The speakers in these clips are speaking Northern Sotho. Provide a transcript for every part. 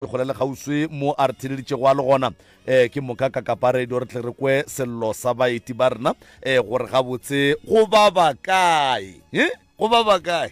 Kgole le kgauswi mo a re theleditšego a le gona um ke moka ka kapa radio re tle re kwe sello sa baeti ba rena um gore gabotse go ba ba kae eh? go ba ba kae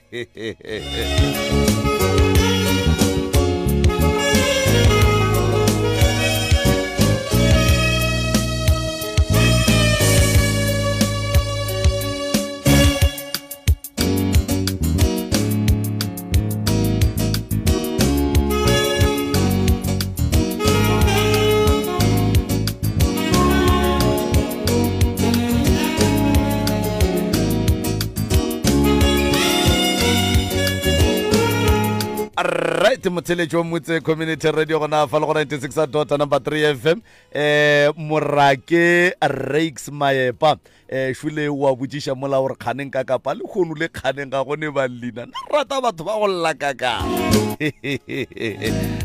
Right motheletši wa motse community radio gona fa le go 96 dot number 3 fm eh morake rakes maepa um šole wa botšiša mola gore kganeng ka kapa le kgono le kganeng ga gone ba leina na rata batho ba go lla kaka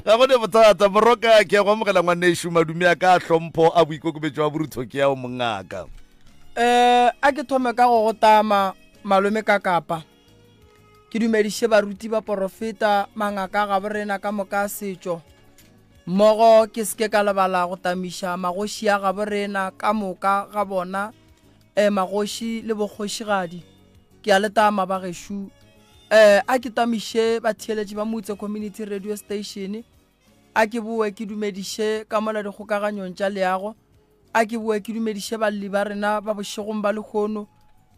ga gone bothata moroka ke ya go amogela ngwanešu madume a ka hlompho a boikokobetšo a borutho ke yao mongaka um a ke thome ka go go tama malome ka kapa ke dumediše baruti ba porofeta mangaka ga borena ka moka a setšo mmogo ke seke ka lebala go tamiša magoši a gabo rena ka moka ga bona um magoši le bokgošigadi ke a le tama ba gešo um a ke tamiše batheeletši ba motse community radio station a ke boe ke dumediše ka mola dikgokaganyong tša leago A ke boe ke dumediše balli ba rena ba bošegong ba lehono.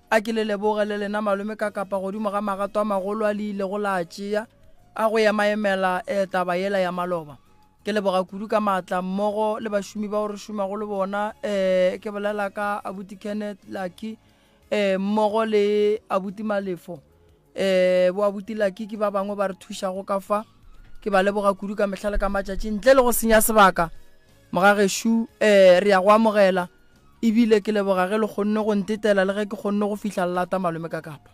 A ke le leboge le lena malome ka kapa godimo ga magato a magolo a le ilego la a tšea a go emaemela eh, taba yela ya maloba. Ke leboga kudu ka maatla mmogo le bašomi bao re šomago le bona eh, ke bolela ka abuti Kenneth Lucky eh, mmogo le abuti Malefo. um bo abuti Lucky ke ba bangwe ba re thušago ka fa ke ba leboga kudu ka mehla le ka matšatši ntle le go senya sebaka mogagešu um re ya go amogela ebile ke leboga ge le kgonne go ntetela le ge ke kgonne go fihla lelata malome ka kapa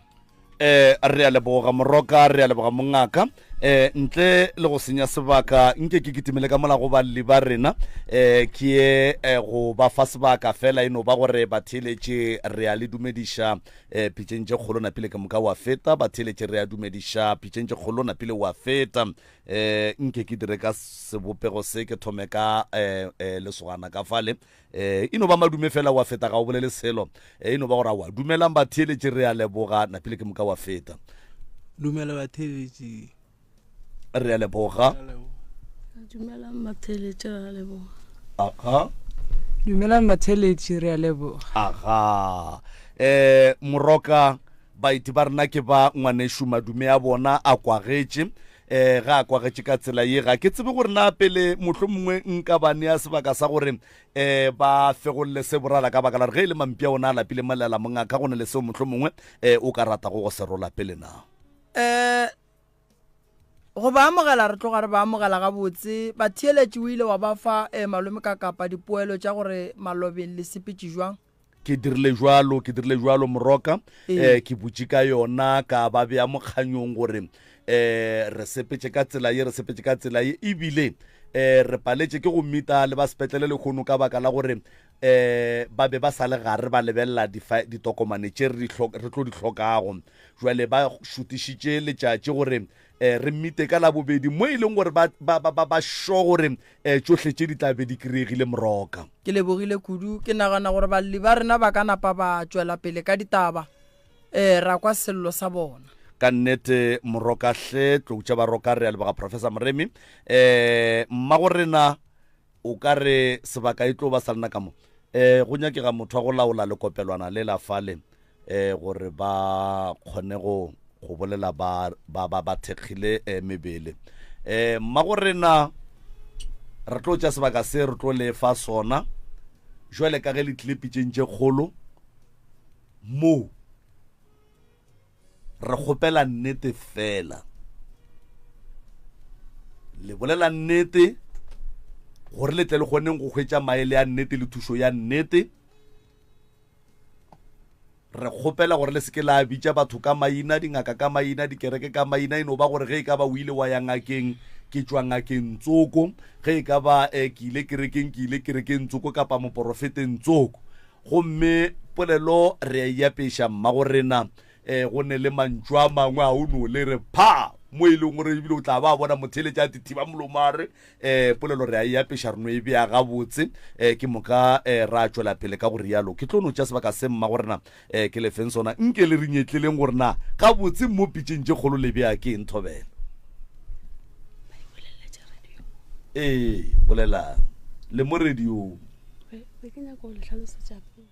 eh re a leboga moroka re a leboga mongaka eh ntle le go senya sebaka nke ke kitimele ka mola go balli ba rena eh ke ye eh, go ba fa sebaka fela e no ba gore batheeletše re a le dumediša eh pitšeng tše kgolo napile ke moka wa feta batheeletše re a dumediša pitšeng tše kgolo napile wa feta eh nke ke dire ka sebopego se ke thome ka eh, eh lesogana ka fale eh e no ba madume fela wa feta ga o bolele selo eh, e no ba gore wa dumelang batheeletše re a leboga napile ke moka wa feta dumela batheeletše re a leboga dumelang batheeletši re a leboga aha dumelang batheeletši re a leboga aga eh moroka baeti ba rena ke ba ngwanešu madume a bona a kwagetše eh ga a kwagetše ka tsela ye ga ke tsebe gore na pele mohlho mongwe nka ba nea sebaka sa gore eh ba fegolle se borala ka baka la gore ge e le mampia ona a lapile malela mongaka go ne le seo mohlho mongwe eh o ka ratago go se rola pele na um go ba amogela re tloga re ba amogela gabotse batheeletši o ile wa ba fa um malome ka kapa dipoelo tša gore malobeng le sepetše jwang ke dirile jwalo ke dirile jwalo moroka eh ke butše ka yona ka ba bea mokganyong gore eh re sepetše ka tsela ye re sepetše ka tsela ye ebile eh re paletše ke go mita le ba sepetlele lekgono ka baka la gore eh ba be ba sa le gare ba lebelela ditokomane tše re tlo di hlokago Jwale ba šutišitše letšatši gore eh, re mmite ka labobedi mo e leng gore ba, ba, ba, ba, ba sure gore eh, tšohle tše di tla be di kry-egile moroka. Ke lebogile kudu. Ke nagana gore balli ba rena ba ka napa ba tšwela pele ka ditaba, eh, ra kwa sello sa bona. Ka nnete moroka hle tlou tša baroka re a leboga Professor Moremi. Eh, mmago rena O ka re sebaka e tlo ba sa lena ka mo. E, go nyakega motho wa go laola lekopelwana le la fale e, gore ba kgone go, go bolela ba, ba, ba, ba thekgile e, mebele. E, mmago rena re tlo tša sebaka se re tlo le fa sona jwale ka ge le tlile pitšeng tše kgolo mo. Re kgopela nnete fela. Le bolela nnete gore le tle le kgoneng go hwetša maele a nnete le thušo ya nnete. Re kgopela gore le seke la bitša batho ka maina, dingaka ka maina, dikereke ka maina. E no ba gore ge e ka ba o ile wa ya ngakeng, ke tšwa ngakeng tsoko. Ge e ka ba eh, ke ile kerekeng, ke ile kerekeng tsoko kapa moporofeteng tsoko. Gomme polelo re a e apeša mmagorena, um go ne le mantšu a mangwe a o no le re pha! mo e leng gore ebile o tla ba bona motheletša a tithiba molomo a re um polelo re a e apeša re no e bea gabotse um ke moka um ra tšwela pele ka go rialo. Ke tlo no tša sebaka se mma gore na um ke lefeng sona nke le re nyetleleng gore na gabotse mo pitšeng tše kgolo le bea ke eng thobela. Ee, bolelang le mo radiong. Be ke nyaka go le hlalosetša pele.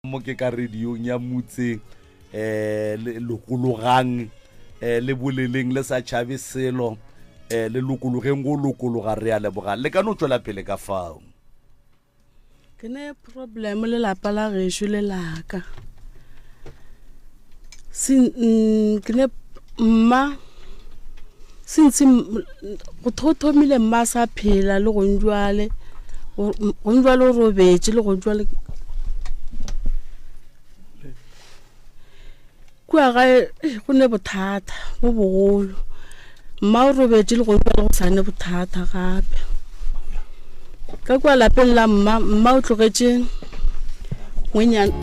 Mo ke ka radiong ya motse um lokologang um le boleleng le sa tšhabe selo um le lokologeng go lokologa re a leboga le ka no tšwela pele ka fao. Ke ne problem le lapa la gešo le laka ke ne mma since go thomile mma a sa phela le gong jwale gong jwale o robetše le gong jwale kua gae go ne bothata bo bogolo mma o robetše le gong jwale go sa ne bothata gape ka kua lapeng la mma mma o tlogetše ngwenyana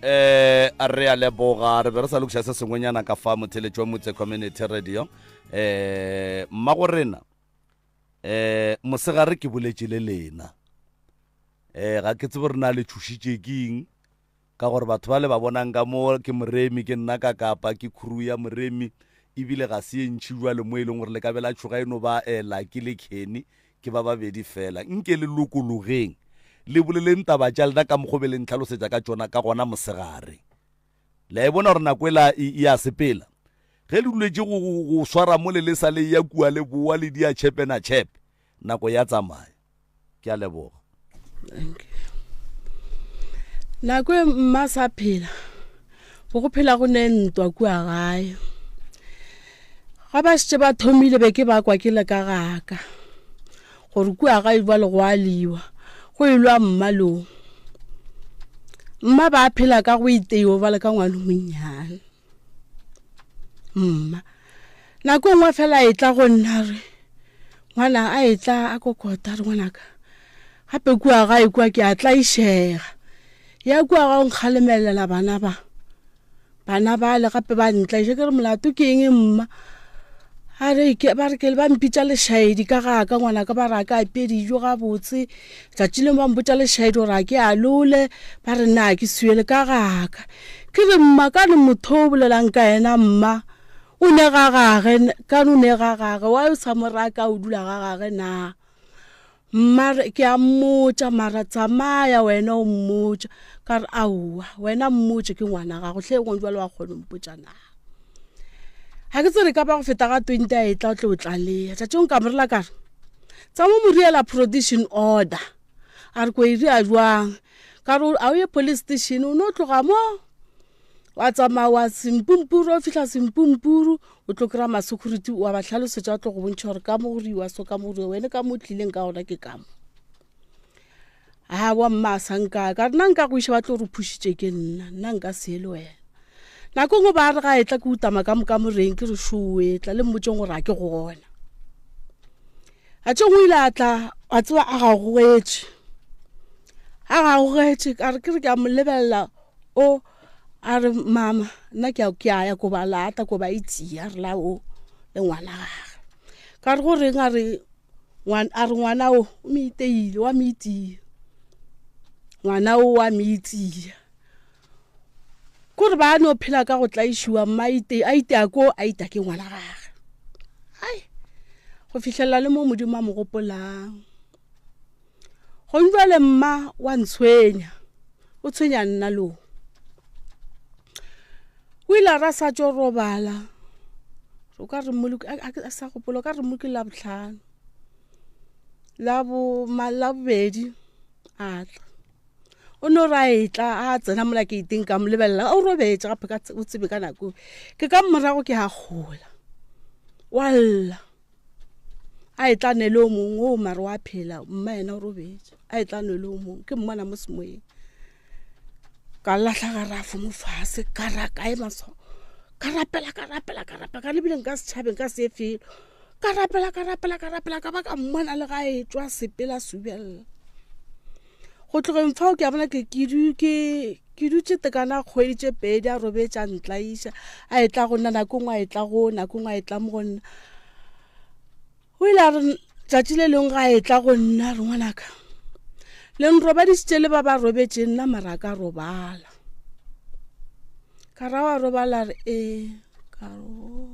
Eh, re a leboga re be re sa lokiša se sengwenyana ka fa motheletši wa motse community radio eh mmago rena eh mosegare ke boletše le lena eh ga ke tsebe re na le tšhošitše ke eng Ka gore batho ba le ba bonang ka mo ke Moremi, ke nna ka Kapa, ke crew ya Moremi, ebile ga se ye ntši bjalo mo e leng gore le ka be la tšhoga e no ba eh, Lucky le Kenny, ke ba babedi fela. Nke le lokologeng, le boleleng taba tša lena ka mokgo be le ntlhalosetša ka tšona ka gona mosegare. Le a e bona gore nako ela e, e a sepela. Ge le duletše go, go, go swara mo le le sa le ya kua le boa le dia tšhepe na tšhepe, nako ya tsamaya. Ke a leboga. Nako e mma sa phela bo go phela go ne ntwa kua gae ga ba šetše ba thomile be ke ba kwa ke le ka gaka gore kua gae jwale go a liwa go elwa mma loo mma ba phela ka go iteiwa bale ka ngwana monnyane Mma. Nako e nngwe fela e tla go nna re ngwana a e tla a kokota re ngwanaka gape kua gae kua ke a tlaišega ya kua ga o nkgalemelela bana ba bana ba le gape ba ntlaiša ke re molato ke eng mma a re ke ba re ke ba mpitša lešaedi ka ga ka ngwana ka ba re a ka apee dijo gabotse tšatši lengwe ba mpotša lešaedi gore a ke a lole ba re na ke swiele ka gaka Ke re, Mma, kane motho o bolelang ka yena, mma, o ne ga gage, kane o ne ga gage, why o sa mo raka o dula ga gage na? Mma re, ke a mmotša, mara tsamaya wena o mmotša. Ka re, aowa, wena mmotše ke ngwana gago, hle gong jwale wa kgona mpotša na? Ga ke tsere ka ba go feta ga 20 a etla o tle o tlalea. Tšatšing ka morela ka re, tsa mo mo riela production order. A re ko e ria jwang? Ka re a o ye police station o no tloga mo wa tsamaya wa sempumpuru o fihla sempumpuru o tlo kry-a ma-security wa ba hlalosetša o tlo go bontšha gore ka mo go riwa so ka mo go riwa wene ka mo o tlileng ka gona ke ka mo awa mma a sa nka ka re nna nka go iša ba tlo re phušitše ke nna nna nka se ye le wena nako nngwe ba re ga e tla ke utama ka moka moreng ke re šoe tla le mmotseng gore a ke gona A tše o ile a tla a tseba a gagogetše a gagogetše ka re ke re ke a mo lebelela o a re mama nna ke a ke a ya ko ba lata ko ba itšea re la o le ngwana gage. Ka re go reng a re a re ngwana o o mo iteile wa mo itia. Ngwana o wa mo itia. Kore ba no phela ka go tlaišiwa mma ite a itea ko a ita ke ngwana gage. Ai go fihlelela le mo Modimo a mo gopolang. Gong jwale mma wa ntshwenya o tshwenya nna lo. O ile a ra sa tšo robala o ka re mmoloki a sa gopola o ka re mmoloki la botlhano la bo la bobedi a tla o no ra etla a tsena mola ke iteng ka mo lebelela o robetse gape ka o tsebe ka nako ke ka morago ke a gola wa lla a e tla nele o mongwe o mare wa phela mma yena o robetse a e tla nele o mongwe ke mmona mo semoyeng ka lahla garafo mo fase ka ra kae maso ka rapela ka rapela ka rapela ka lebile nka setšhabeng ka se felo ka rapela ka rapela ka rapela ka ba ka mmona le ga e tswa sepela subelela go tlogeng fao ke a bona ke ke dutše tekana kgwedi tše pedi a robetša ntlaiša a e tla go nna nako nngwe a e tla go nako nngwe a e tla mo go nna o ile a re tšatši le lengwe ga e tla go nna re ngwanaka le nrobadisitše le ba ba robetše nna mara ka robala ka ra wa robala re ee ka re oh.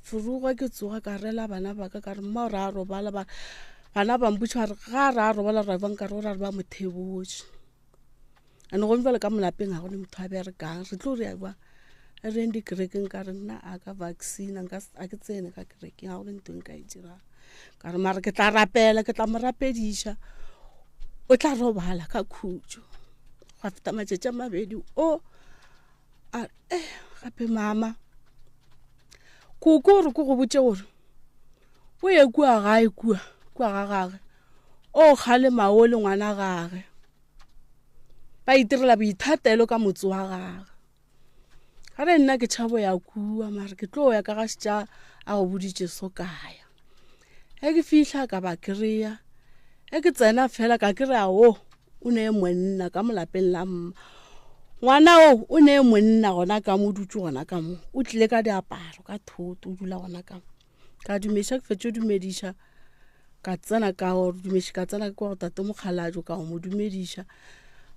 furuga ke tsoga ka rela bana ba ka ka re mma o re a robala ba bana ba mpotša gore ga re a robala ra bang ka re o ra re ba mo thebotše and gomme jale ka molapeng ga gone motho a berekang re tlo re ya ba re reng dikerekeng ka re nna a ka vaccine nka a ke tsene ka kerekeng ga gone ntho nka e dirang ka re mara ke tla rapela ke tla mo rapediša o tla robala ka khutšo gwa feta matšatši a mabedi o a eh gape mama koko gore ko go botše gore o ye kua gae kua kua ga gage o kgalema o le ngwana gage ba itirela boithatelo ka motse wa gage ga re nna ke tšhabo ya kua mare ke tlo ya ka ga šetša a go boditše so kaya ge ke fihla ka ba kry-a ge ke tsena fela ka kry-a o o ne monna ka molapeng la mma ngwana o o ne monna gona ka mo dutse gona ka mo o tlile ka diaparo ka thoto o dula gona ka mo ka dumediša ke fetše dumediša ka tsena ka go dumediša ka tsena kwa go tate mokgalajwe ka go mo dumediša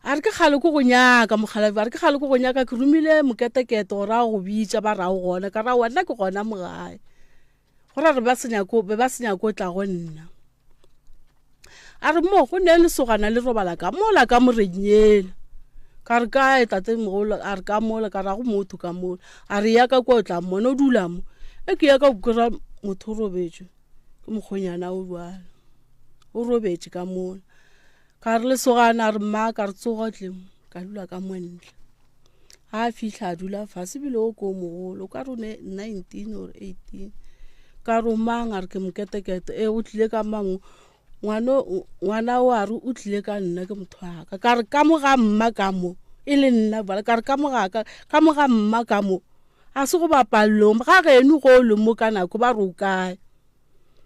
a re ke kgale ko go nyaka mokgalajwe a re ke kgale ko go nyaka ke romile moketekete gore a go bitša ba rago gona ka ra wena ke gona mogae go ra re ba senyako be ba senyako tla go nna a re mo go ne lesogana le robala ka mola ka morenyela ka re kae tate mogolo a re ka mola ka ra go motho ka mola a re ya ka kwa o tla mmona o dula mo e ke ya ka kry motho o robetše ke mokgonyana o jalo o robetše ka mola ka re lesogana a re mma ka re tsoga tle ka dula ka montle ga a fihla a dula fase bile o ko mogolo ka re ne 19 or 18 ka re mang a re ke moketekete e o tlile ka mang ngwana o a re o tlile ka nna ke motho wa ka ka re ka mo ga mma ka mo e le nna bala ka re ka mo ga ka ka mo ga mma ka mo a se go bapallong ga geno go le mo ka nako ba re o kae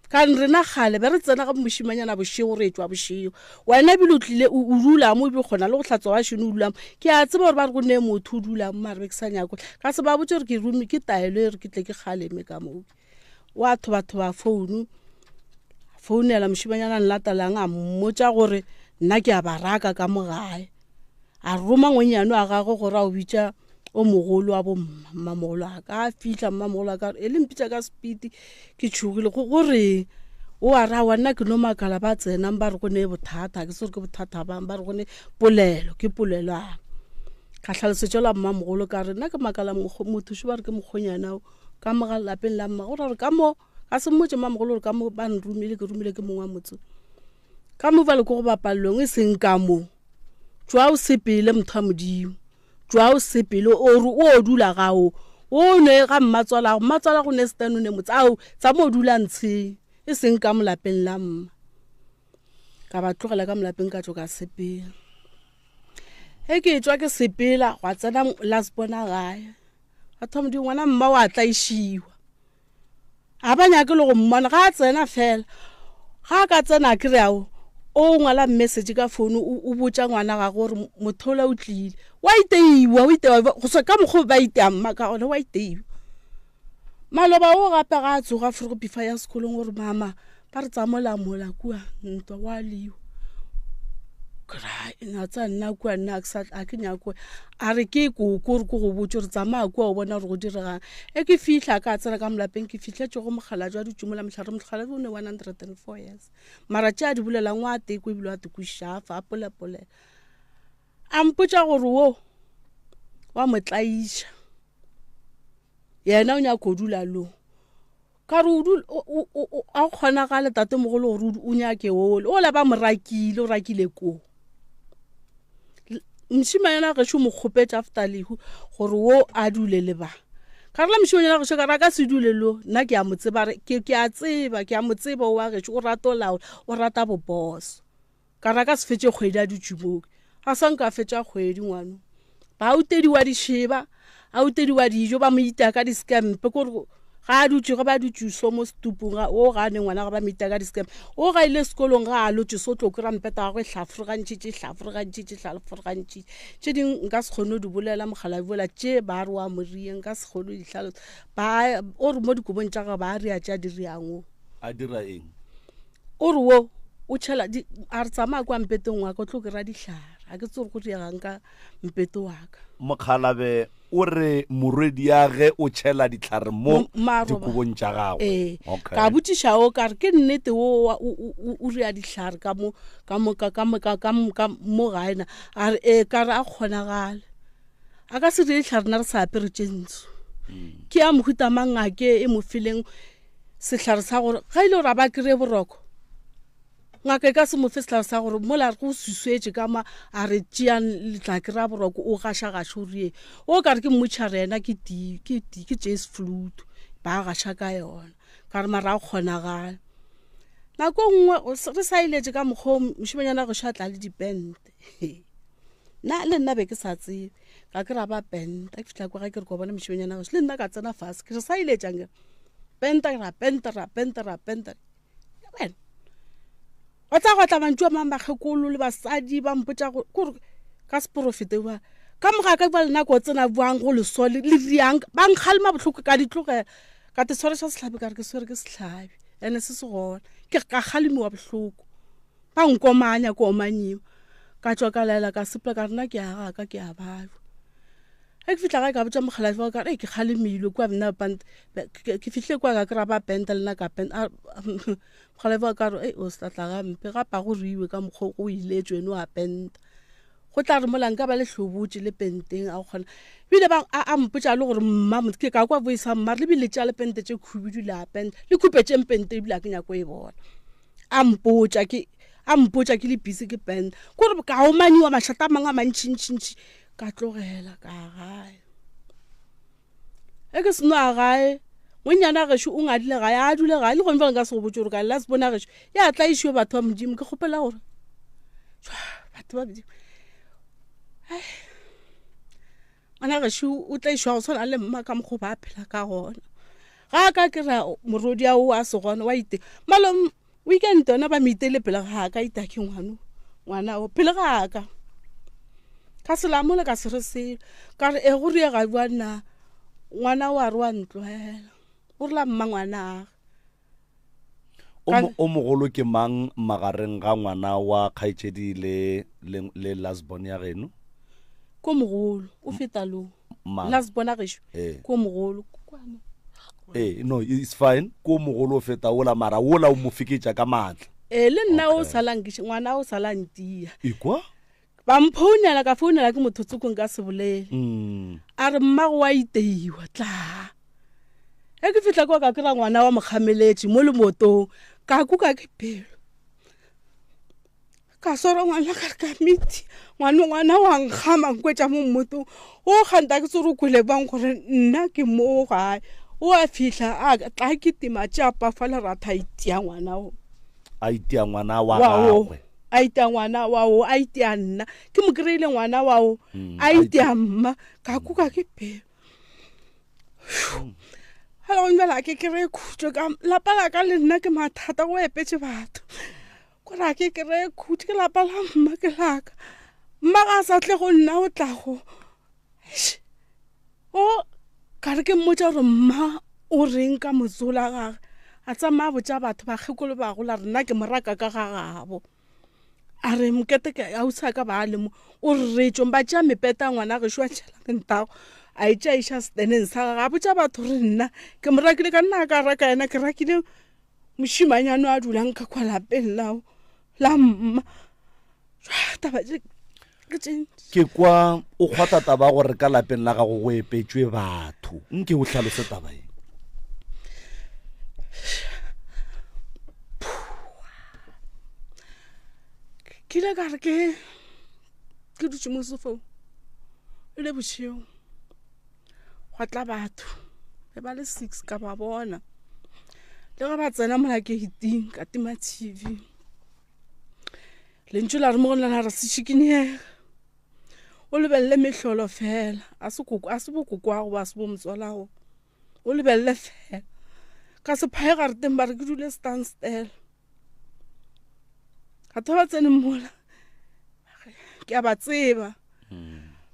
Kane rena kgale be re tsena ga mošimanyana bošego re etšwa bošego wena ebile o tlile o dula mo ebile kgona le go hlatswa wa šeno o dula mo ke a tseba gore ba re go ne motho o dula mo mare be ke sa nyako ka se ba botse gore ke rumi ke taelo e re ke tle ke kgaleme ka moo wa thobathoba founu founela mošimanyana nlatelang a mmotša gore nna ke a ba raka ka mo gae A roma ngwenyane wa gagwe gore a o bitša o mogolo wa bomma mmamogolo a ka a fitlha mmamogolo a ka e le mpitša ka sepiti ke tšhogile go goreng o a ra wa nna ke no makala ba tsenang ba re go ne bothata ke se gore ke bothata bang ba re go ne polelo ke polelo a ka tlhalosetša la mmamogolo ka re nna ke makala motho šo ba re ke mokgonyana o ka mo ga lapeng la mma go ra gore ka mo ga se mmotse mmamogolo gore ka mo ba nromile ke romile ke mongwe wa motse ka mo bale ko go bapalelong e seng ka mo tšwa o sepele motho wa modimo tšwa o sepele ore o dula gago o ne ga mmatswalago mmatswalago ne setane o ne motse ao tsa mo dula ntsheng e seng ka molapeng la mma ka ba tlogela ka molapeng ka tšo ka sepela ge ke tšwa ke sepela gwa tsena lasbona gae batho ba modimo ngwana mma wa tlaišiwa ga ba nyake le go mmona ga a tsena fela ga a ka tsena a kry ao o ngwala message ka phone o botša ngwana ga gore motho ola o tlile wa iteiwa o iteiwa go ka mokgwa ba iteang mma ka gona wa iteiwa. Maloba o gape ga a tsoga forogo bifa ya sekolong gore mama ba re tsamola mola kua ntwa wa liwa na tsa nna kua nna a ke nyako a re ke koko gore ko go botse gore tsamaya kua o bona gore go diregang e ke fitlha ka tsena ka molapeng ke fitlhetse go mogala jwa ditšomola motlhare motlhare o ne 104 years mara tše a di bolelang wa teko ebile wa tekwišafa a polepolela a mpotša gore wo wa mo tlaiša yena o nyako dula lo ka re a kgonagale tatemogolo gore o nyake ole ola ba mo rakile o rakile koo mošimanyana gešo mo kgopetše after lehu gore wo a dule le ba ka re la mošimanyana gešo ka re a ka se dule lo nna ke a mo tseba ke a tseba ke a mo tseba o wa gešo o rata o laola o rata boboso Ka ra ka se fetše kgwedi a dutše moo. A sa nka fetša kgwedi ngwano. Ba utediwa dišeba, a utediwa dijo, ba mo ita ka diskempe. Kore ga a dutše, ge ba dutše so mo setupung, ga, o ga ne ngwana ga ba mo ita ka diskempe. O ga ile sekolong ga a lotše so tlo kry-a mpeta gagwe e hlafurugantšhitše, hlafurugantšhitše, hlafurugantšhitše. Tše ding nka se kgone go di bolela mokgalabje wola, tše ba re wa morie nka se kgone go di hlalosa. Ba, o re mo dikobong tša gagwe ba ria tše a di riang o. A dira eng? O re wo o tšhela di a re tsamaya kwa mpetong wa ka o tlo kry-a dihlare ga ke tsore go diegang ka mpeto wa ka. Mokgalabe o re morwediage o tšhela dihlare mo dikobong tša gagwe. Ee, okay. Ka botšiša o ka re ke nnete o o ria dihlare ka mo ka mo ka ka ka ka mo gae na a re ee ka re a kgonagale a ka se rie dihlare na re sa apere tše ntsho mm. ke ya mohuta mang ngake e mo fileng sehlare sa gore ga ile gore a ba kry-e boroko ngaka e ka se mo fe sehlare sa gore mola go suswetše ka ma a re tšeang letla kry-a boroko o gašagaše o rie o ka re ke mmotšhare yena ke ti ke ti ke jase flute ba gaša ka yona ka re mara a kgonagale nako nngwe re sa iletše ka mokgwa o mošimanyana go šatla le dipente nna le nna be ke sa tsebe ga ke ra ba penta ke fitlha kwa ga ke re ko bona mošimanyana gešo le nna ka tsena fase ke re sa iletšang ke penta ra penta ra penta ra penta wena wa tsa go tla mantšu a mang bakgekolo le basadi ba mpotša kore ka seporofete ba ka moga ka ba le nako tsena buang go leso le riang ba nkgalema bohloko ka di tlogela ka te tshware sa sehlabi ka re ke swere ke sehlabi ene se se gona ke ka kgalemiwa bohloko ba nkomanya ko omanyiwa ka tswa ka laela ka sepela ka rena ke a gaka ke a bajwa ge ke fitlha gae ka botša mokgalabje wa ka re ke kgalemilwe kua nna pant ke fihlile kua ka kry-a ba penta le nna ka penta mokgalabje wa ka re o se tlatla gampe gape a go riwe ka mokgwa o iletswe ene wa penta go tla re mola nka ba le hlobotše le penteng a go kgona ebile ba a mpotša le gore mma ke ka kwa voice mma re lebile tša le pente tše khubidu le a penta le khupetšeng pente ebile a ke nyako e bona a mpotša ke a mpotša ke le busy ke penta kore ka omanyiwa mašata a mangwe a mantšhintšhintšhi ka tlogela ka gae e ke seno a gae ngwenyana gešo o ngadile gae a dule gae le gone fela nka se go botse gore ka last bona gešo ya tla išiwe batho ba modimo ke kgopela gore batho ba modimo ngwana gešo o tla išwa go tshwana le mma ka mokgwa ba phela ka gona ga a ka kry-a morodi ao a se gona wa ite malom weekend yona ba meitele pele ga ka ita ke ngwano ngwana o pele ga ka ka se lamole ka se re selo ka re e go rie ga bua nna ngwana wa re wa ntlohela o re la mma ngwana age o mogolo ke mang magareng ga ngwana wa kgaetšedi le le le lasbon ya geno ko mogolo o feta lo lasbon a gešo eh. ko mogolo kwane ee no it's fine ko mogolo o feta ola mara ola o mo feketša ka maatla ee le nna o salang ngwana o salang tia ekwa ba mphounela ka founela ke motho tsoko nka se bolele mm. a re mmago wa iteiwa tla e ke fitlha kwa ka kry-a ngwana wa mokgameletše mo lemotong ka kuka ke pelo ka swara ngwana ka re ka meti ngwana ngwana wa nkgama nkwetša mo mmotong o kganta ke tsore o kwele bang gore nna ke mo gae o a fitlha a tla ke tima tšapa fa leratha a itia ngwana o a itia ngwana wa gagwe a itia ngwana wa o a itia nna ke mo kry-ile ngwana wa o mm, a itia mma ka kuka ke pelo ga le gone ke kry-e khutso ka lapa la ka le nna ke mathata go epetse batho Ko ra ke kry-e khutso ke lapa la mma ke laka mma ga a sa tle go nna o tla go o ka re ke mmotsa gore mma o O reng ka motsola gage? A tsamaya a botša batho bakgekolo ba gola re nna ke mo raka ka ga gabo. A re mokete ke ausi a ka ba a le mo o re re tšong ba tšea mepeta ngwana gešo a tšhela nthago a e tšea iša seteneng sa gage a botša batho re nna ke mo rakile ka nna a ka raka yena ke rakile mošimanyane a dulang ka kwa lapeng lao la mma taba tše ke tše ntši. Ke kwa o kgwata taba gore ka lapeng la gago go epetšwe batho. Nke o hlalose taba ye. Ke ile ka re ke ke dutše mo sofong e le bošego gwa tla batho be ba le six ka ba bona le ge ba tsena mola geiting ka tima T_V. Lentšu la re mo go nna la re se šikinyega o lebelele mehlolo fela a se koko a se bokoko ba se bo motswalago o lebelele fela ka se phae gare teng ba re ke dule standstill batho ba ba tseneng mola ke a ba tseba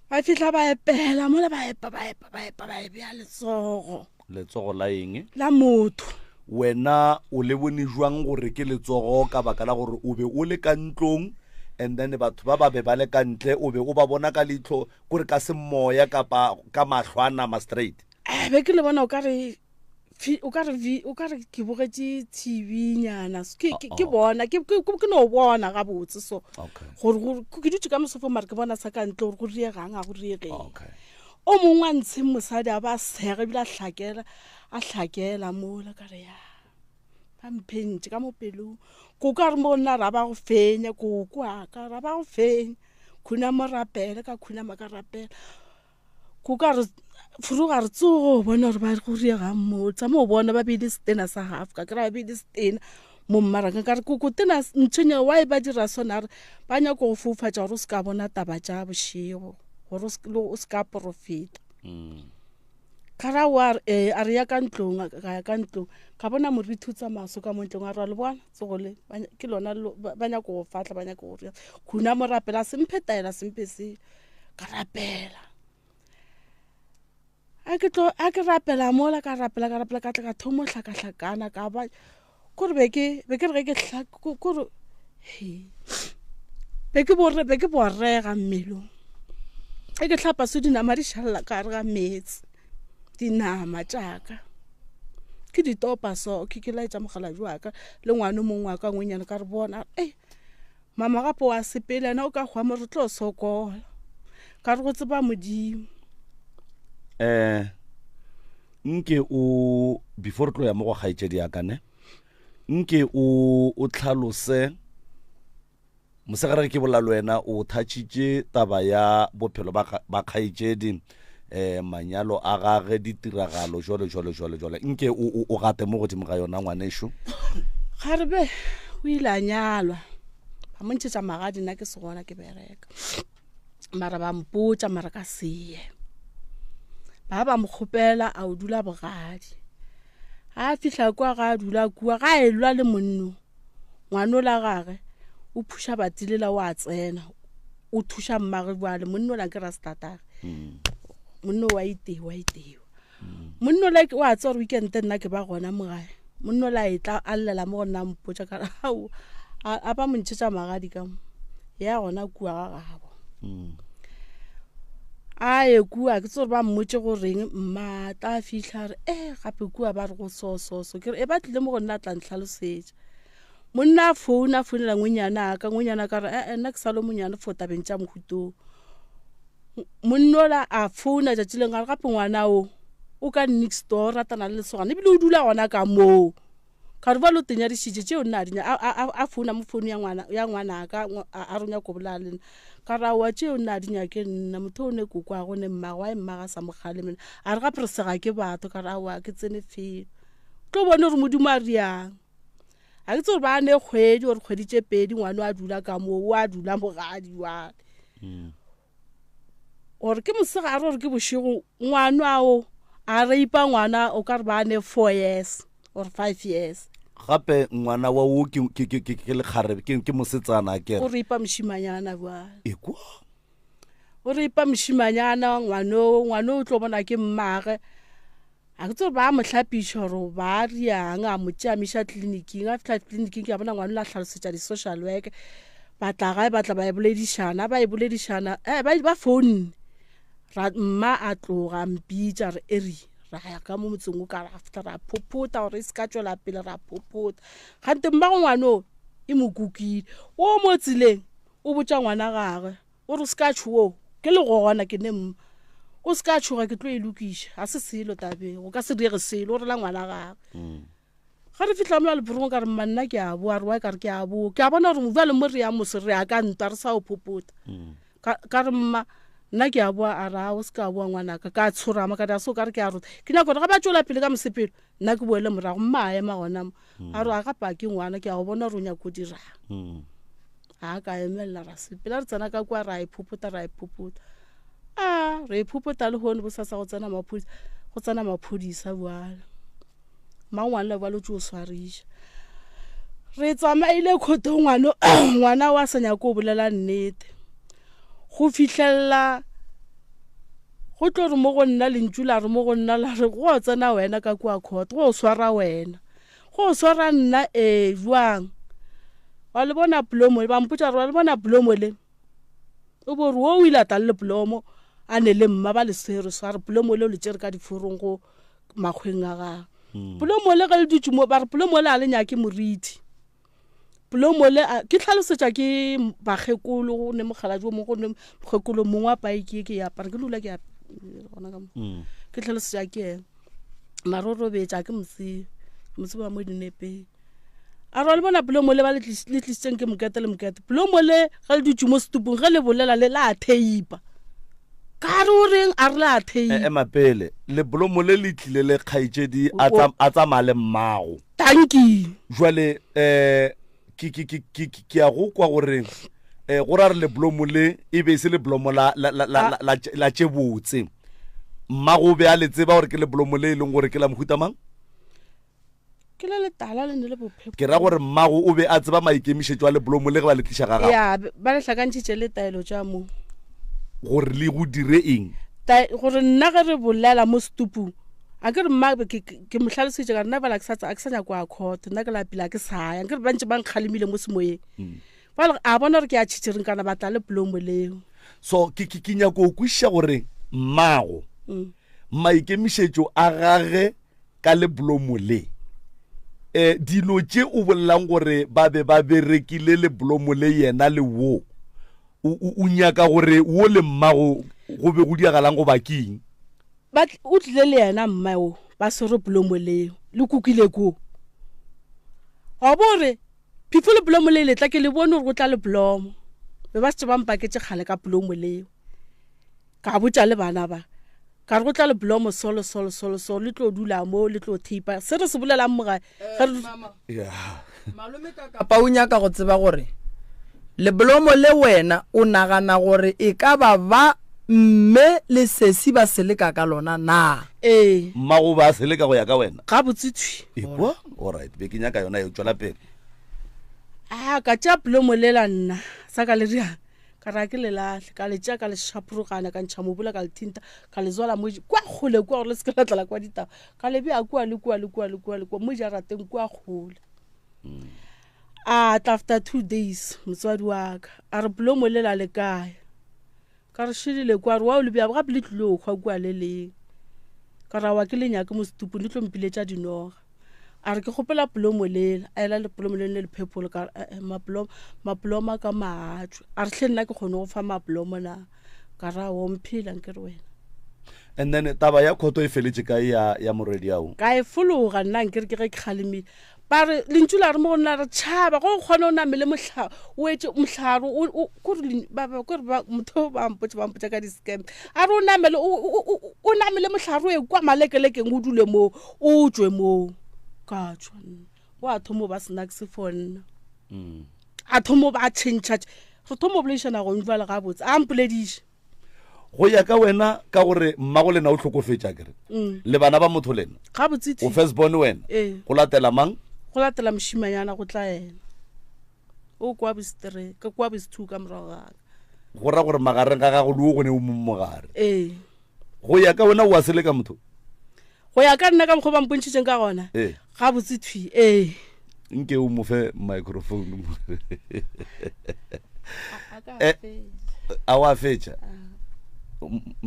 ba fitlha ba epela mola ba epa ba epa ba epa ba e bea letsogo letsogo la eng la motho wena o le bone jwang gore ke letsogo ka baka la gore o be o le ka ntlong and then batho ba ba be ba le ka ntle o be o ba bona ka leitlho kore ka semoya kapa ka mahlo a nama straight eh, be ke le bona o ka re o ka re o ka re ke bogetše tv nyana ke ke bona ke ke no bona gabotse so gore gore ke dutše ka mosofo mare ke bona sa ka ntle gore go riegang a go riegeng o mongwe a ntsheng mosadi a ba sega ebile a hlakela a hlakela mola ka re ya ba mphentše ka mo pelong koko a re mo nna ra ba go fenya koko a ka ra ba go fenya khuna mo rapele ka khuna ma ka rapela Koko a re furuga re tsogo o bona gore ba go riegang mo tsa mo bona ba beile setena sa half ka kry ba beile setena mo mmarakeng ka re koko tena ntshwenya why ba dira sona re ba nyako go foufatša gore o se ka bona taba tša bošego gore o se ka porofeta mm. ka ra wa eh, a re ya ka ntlong ka ya ka ntlong ka bona morithi o tsamaya so ka mo ntlong a re le bona tsogo le ke lona ba nyako go fatla ba nyako go ria khuna mo rapela semphe taela semphe se ka rapela a ke tlo a ke rapela mola ka rapela ka rapela ka tla ka thomo hlakahlakana ka ba kore be ke be ke re ge ke hla kore he be ke bore be ke borega mmelong e ke hlapa so dinama di šalela ka gare ga meetse dinama tšaka ke di topa so ke ke laetša mogalabi wa ka le ngwana o mongwe wa ka ngwenyana ka re bona e Mama gape wa sepela ena o ka hwa mo re tlo sokola. Ka re go tseba Modimo. Eh nke o before re tlo ya mo go kgaetšedi ya ka ne nke o o tlhalose mosegare ke bolela le wena o thatšitše taba ya bophelo ba kgaetšedi eh manyalo a gage ditiragalo jwalo jwalo jwalo jwalo nke o o gate mo godimo ga yona ngwanešu kgarebe o ile a nyalwa ba mo ntšhetša magadi nna ke se gona ke bereka mara ba mpotša mara ka seye ba ba mo kgopela a o dula bogadi ga a fihla kua ga a dula kua ga a elwa le monno ngwanola gage o phuša batilela o a tsena o thuša mmage bjale monno la ke rasetatage mm. monno wa itewa itewa mm. monno la o a tseba gore weekend nna ke ba gona mo gae monno la e tla a llela mo go nna mpotša ka ao a ba mo ntšhetša magadi ka mo ya gona kua ga gabo mm. A ye kua, ke tsore ba mmotše goreng mma tla fihla re e gape kua ba re go so so so ke re e ba tlile mo go nna tla ntlhalosetša monna a founa a founela ngwenyana a ka ngwenyana ka re ee nna ke sa le monyane for tabeng tša mohutong monnola a founa tšatši leng a re gape ngwana o o ka next door ratana le lesogana ebile o dula gona ka moo Ka re bjalo o tenyadišitše tšeo nna a di nyaka. A, a, a founa mo founu ya ngwana, ya ngwanaka, a, a re o nyaka go bolaya le nna. Ka re aowa tšeo nna a di nyake nna, motho o ne kokoago ne mmagwe, why mmagwe a sa mo kgalemela. A re gape re sega ke batho, ka re aowa ke tsene felo. Tlo bone gore Modimo a riang. A ke tsebe gore ba ne kgwedi or kgwedi tše pedi ngwana a dula ka moo, o a dula mogadi jwale. Mm. Gore ke mosegare gore ke bošego ngwana o a reipa ngwana o ka re ba ne four years or five years gape ngwana wa wo ke ke ke ke ke lekgarebe ke ke mosetsana ke o reipa mošimanyana bjale ekwa o reipa mošimanyana ngwano ngwano o tlo bona ke mmage. A ke tsebe ba mo hlapiša gore ba riang, a mo tšea miša tleliniking. A fihla tleliniking ke a bona ngwana o la hlalosetša di-social work. Ba tla gae ba tla ba e boledišana, ba e boledišana, eh, ba, ba founne. Ra, mma a tloga a mpitša re eri ra ya ka mo motseng o ka ra fihla ra phophota gore e se ka tšwela pele ra phophota. Kgante mmago ngwana o e mo kukile. O mo tseleng o botša ngwana gagwe O re o se ka tšhoga, o ke le gona ke ne mma. O se ka tšhoga ke tlo e lokiša. Ga se selo tabeng, go ka se direge selo, o rela ngwana gagwe. Mm. Ga re fihla mola lephorong ka re mma nna ke a boa, re wa ka re ke a boa. Ke a bona gore bjale mo re ya mose re ya ka ntwa re sa o phopota. Mm. Ka, ka re mma nna ke a boa a re a o se ka boa ngwanaka ka tshorama ka re a se o ka re ke a rota. Ke nyaka gore ga ba tšwela pele ka mosepelo nna ke boele morago mma a ema gona mo. Mm. A re a gapa ke ngwana ke a go bona gore o nyaka go dirang. Mm. A ka emelela ra sepela re tsena ka kua ra e phopota ra e phopota. A re e phopota le hono bosasa go tsena maphodisa go tsena maphodisa bjale. Mangwana bjale o tšo swariša. Re tsamaile khotong ngwana ngwana wa sa nyake go bolela nnete. Go fihlelela go tlo re mo go nna lentšu la re mo go nna la re go tsena wena ka kua court go swara wena. Go swara nna ee jwang? Wa le bona plomo ba mpotša gore wa le bona plomo le o bo re wo o ile a tla le plomo a ne le mma ba le swere sware plomo le o le tšere ka diforong go makgweng a gagwe hmm. plomo le ge le dutše mo ba re plomo le a le nyake moriti plomo le ke tlhalosetša ke bakgekolo go ne mokgaladi o mongwe go ne mokgekolo mongwe wa paiki ke apara ke lula ke gona ka mo hmm. ke tlhalosetša ke ena mare o robetša ke motsebe motsebe wa mo dinepeng a re le bona polomo le ba le tlisitseng ke mokete le mokete polomo le ge le dutse mo setupong ge le bolela le la theipa ka re o reng a re le a theipa e, ema pele lebolomo le le tlile le kgaetšedi a tsamaya le mmago tanki jwale um ke a go kwa gore um go ra re leblomo le e be e se leblomo la tše botse mmago o be a le tseba gore ke leblomo le e leng gore ke la mohuta mang ke le letala le ne le bophepo ke ra gore mmago o be a tseba maikemišetšo a leblomo le ge ba le tliša ga gago ya ba le hlakantšhitše le taelo tša mo gore le go dire eng gore nna ge re bolela mo setupung a ke re mma ke mo hlalosetše ka re nna bala ke sa a ke sa nyako a court nna ke lapile a ke sa ya nke re ba ntse ba nkgalemile mo semoyeng mm. bale a bona gore ke a tšhitšhireng kana batla le plomo leo so ke ke ke nyako o kwešiša gore mmago mm. maikemišetšo a gage ka leblomo le um dilo tše o bolelang gore ba be ba berekile leblomo le yena le wo o nyaka gore wo le mmago go be go diagalang goba keng Ba o tlile le yena mma o ba swere polomo leo le kukile ko. Wa bo re phifo le polomo le letla ke le bone gore go tla le polomo. Be ba setse ba mpaketše kgale ka polomo leo. Ka botša le bana ba ka re go tla le polomo solo solo solo solo le tlo dula mo le tlo theipa se re se bolelang mo gae. Eh, Yeah. Malome Kakapa o nyaka go tseba gore leblomo le wena o nagana gore e ka ba ba mme le sesi ba seleka ka lona na? Ee. Mmago ba seleka go ya ka wena? Gabotse thwi. Ekwa? Alright, be ke nyaka yona e tšwela pele. A ka tšea plomo lela nna sa ka le riang ka ra ke le lahle ka le tšea ka le šaphorogana ka ntšha mobola ka le thinta ka le zwala mo kwa kgole kua gore le se ke la tlala kwa ditaba ka le bea kua le kua le kua le kua le kua mo jarateng kua kgole a tla after two days motswadi wa ka a re plomo le la le kae ka re šedile kwa re wa o le bea gape le tlile go kgwa kua le leng ka ra wa ke le nyake mo setupung le tlo mpiletša dinoga a re ke kgopela plomo lela a ela le plomo le le phepholo ka re eh, maplomo maplomo a ka maatšwe a re tlhe nna ke kgone go fa maplomo na ka ra o mphela nke re wena and then taba ya khoto e feletše kae ya ya morwedi ao ka e fologa nna nke re ke ge ke kgalemile ba re lentšu la re mo go nna re tšhaba go kgone o namele mohlare o etse mohlare kore motho ba mpotsa ba mpotsa ka di-scam a re o namele o namele mohlare o ye kwa malekelekeng o dule moo o tswe moo ka tswa nna wa thomo ba snacks for nna mm. a thomo ba tšhentšha re thomo boledišana gong jale gabotse a mpolediše go ya ka wena ka gore mmago lena o hlokofetša kere mm. le bana ba motho lena gabotse o first born wena ee. go latela mang go latela mošimanyana go tla ena o kwa bostre ka kwa bostwo ka morago gaka go ra gore magareng ga gago le o gone o mong mogare ee go ya ka wena o a seleka motho Go ya ka nna ka mokgwa ba mpontšhitšeng ka gona. Ee. Gabotse thwi, ee. Nke o mo fe microphone. Eh, a wa fetša?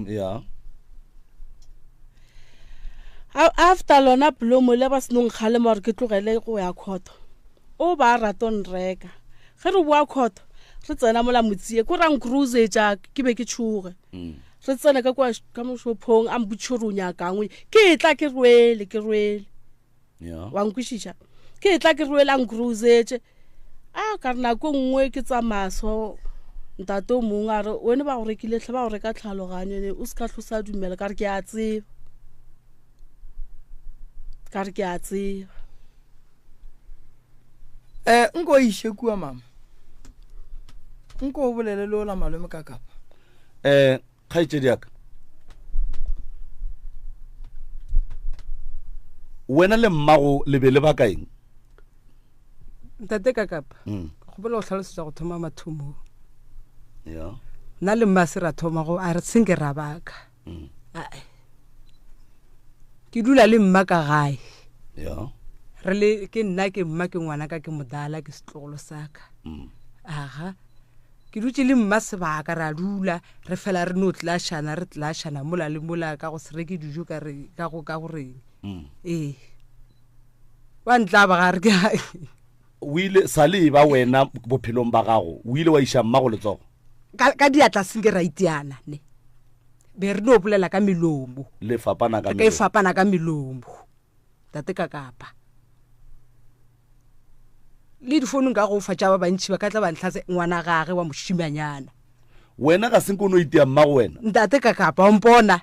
Ya. After lona blomo le ba senong kgalema gore ke tlogele go ya khoto. O ba rato nreka. Ge re boa khoto, re tsena mola motsie, ko ra nkruzetša ke be ke tšhoge. Mm. Re tsena ka kwa ka mošophong a mpotšiše gore o nyakang. Ke tla ke rwele, ke rwele. Yeah. Wa nkwešiša? Ke tla ke rwele a nkruzetše. A ka re nako e nngwe ke tsamaya so ntate o mongwe a re wene ba go rekile tlhe ba go reka tlhaloganyo ne o se ka hlosa dumela ka re ke a tseba. Ka re ke a tseba. Eh, nko o iše kua mama. Nko o bolele le ola malome ka kapa. Eh, kgaetšedi ya ka. Wena le mmago le be le baka eng? Ntate ka kapa. Mm. Ke kgopela go hlalosetsa go thoma mathomong. Ya. Nna le mma se ra thoma go a re senke ra baka. Mm. Ae. Ke dula le mma ka gae. Ya. Re le ke nna ke mma ke ngwana ka ke modala ke setlogolo sa ka. Mm. Aga. Ke dutše le mma sebaka ra dula re fela re no tlashana re tlashana mola le mola ka go se reke dijo ka re ka go ka go reng. Mm. Ee. Wa ntlaba ga re ke O ile sa le ba wena bophelong ba gago, o ile wa iša mma go letsogo? Ka, ka diatla senke ra itiana ne. Be re no bolela ka melomo. Le fapana ka Re ka e melomo. fapana ka melomo. Tate ka kapa. Le difounung ka go fa tša ba bantši ba ka tla ba ntlhatse ngwana gage wa mošimanyana. Wena ga senke o no itia mma go wena? Ntate ka kapa o mpona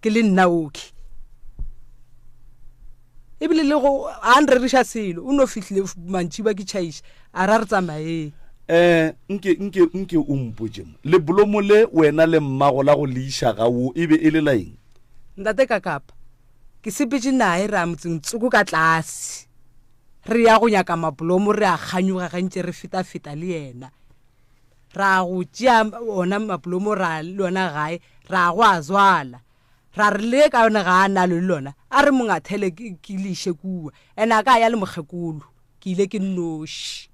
ke le nna okay. Ebile le go a nreriša selo o no fihlile mantši ba ke tšhaiša a ra re tsamaeng. Eh, nke, nke, nke o mpotše mo. Lebolomo le wena le mmago la go le iša ga wo e be e le la eng? Ntate ka kapa ke sepetše naye re ya motseng tsoko ka tlase re ya go nyaka mabolomo re a kganyoga ge ntše re feta-feta le yena. Ra go tšea ona mabolomo ra le ona gae ra go a zwala. Ra re le ka yone ga a nalo le lona a re mongathele ke, ke le iše kua. Ene a ka ya le mokgekolo ke ile ke nnoši.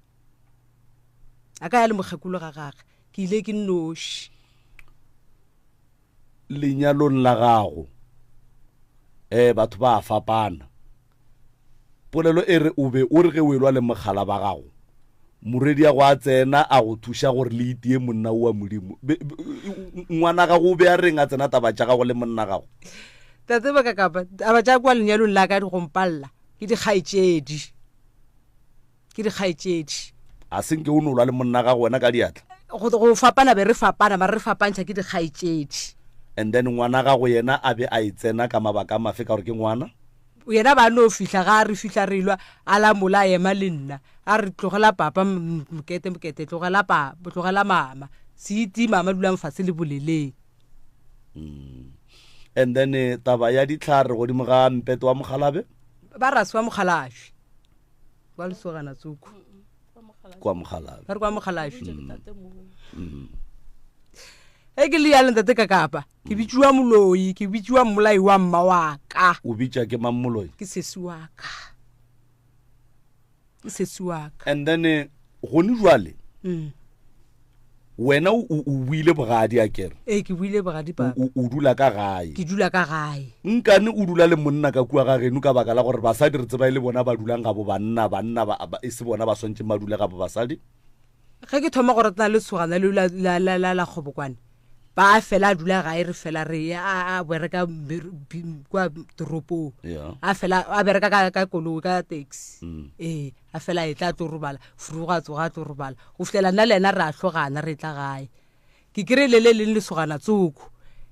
A ka ya le mokgekolo ga gage ke ile ke nnoši. Lenyalong la gago eh batho ba a fapana. Polelo e re o be o re ge o elwa le mogala ba gago moredi ya go a tsena a go thuša gore le itie monna wa Modimo. Ngwana gago o be a reng a tsena taba tša gago le monna gago? Tate ba ka kapa taba tša kwa lenyalong la ka di go mpalla ke dikgaetšedi. Ke dikgaetšedi. A se nke o no lwa le monna gago wena ka diatla? Go, go fapana be re fapana, mara re fapantšha ke dikgaetšedi. And then ngwana gago yena a be a e tsena ka mabaka a mafe ka gore ke ngwana? Yena ba no fihla ga re fihla re lwa, a lamola a ema le nna. A re tlogela papa mokete mokete, tlogela papa, tlogela mama. Se iti mama dulang fase le boleleng. And then eh, taba ya ditlhare godimo ga mpete wa mokgalabe? Ba rase wa mokgalajwe. Kwa lesogana tsoko. Kwa mokgalajwe. Ba re kwa mokgalajwe. E ke le yalo ntate ka kapa, ke bitšiwa moloi, ke bitšiwa mmolai wa mma wa ka. O bitša ke mang moloi? Ke sesi wa ka. Ke sesi wa ka. And then eh, gone jwale wena o, o, o buile bogadi a kere? Ee, ke buile bogadi papa. O, o, o dula ka gae? Ke dula ka gae. Nkane o dula le monna ka kua ga geno ka baka la gore basadi re tseba e le bona ba dulang gabo banna, banna ba, ba, e se bona ba swanetšeng ba dule gabo basadi? Ge ke thoma go ratana le sogana leo la, la, la, la, la Kgobokwane, ba fela a dula gae re fela re a, a bereka kwa toropong. Yeah. A fela a bereka ka, ka koloi, ka taxi. Mm. Ee, a fela e tla tlo robala, fruga a tsoga a tlo robala. Go fihlela nna le yena re a hlogana re tla gae. Ke kry-ile le leng lesogana tsoko.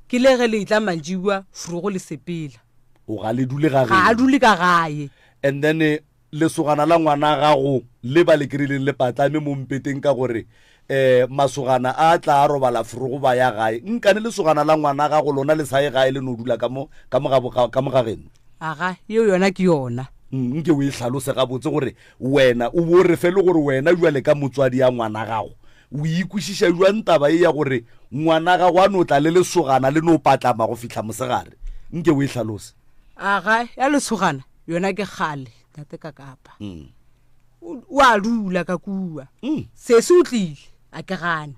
Ke le ge le etla mantšiboa, frugo le sepela. O ga le dule ga Ga a geno. dule ka gae. And then lesogana la ngwana gago le ba le kry-ileng le patlame mo mpeteng ka gore eh masogana a tla a robala forogo ba ya gae. Nkane lesogana la ngwana gago lona le sa ye gae le no dula ka mo, ka mo ga bo, ka mo ga geno? Aga, yeo yona ke yona. Nke o e hlalose gabotse gore wena o bo re fe le gore wena jwale ka motswadi ya ngwana gago o ikwešiša jwang taba e ya gore ngwana gago a no tla le lesogana le no patlama go fihla mosegare. Nke o e hlalose. Aga ya lesogana yona ke kgale tate ka kapa. O a dula ka kua. Sesi o tlile a ke gane.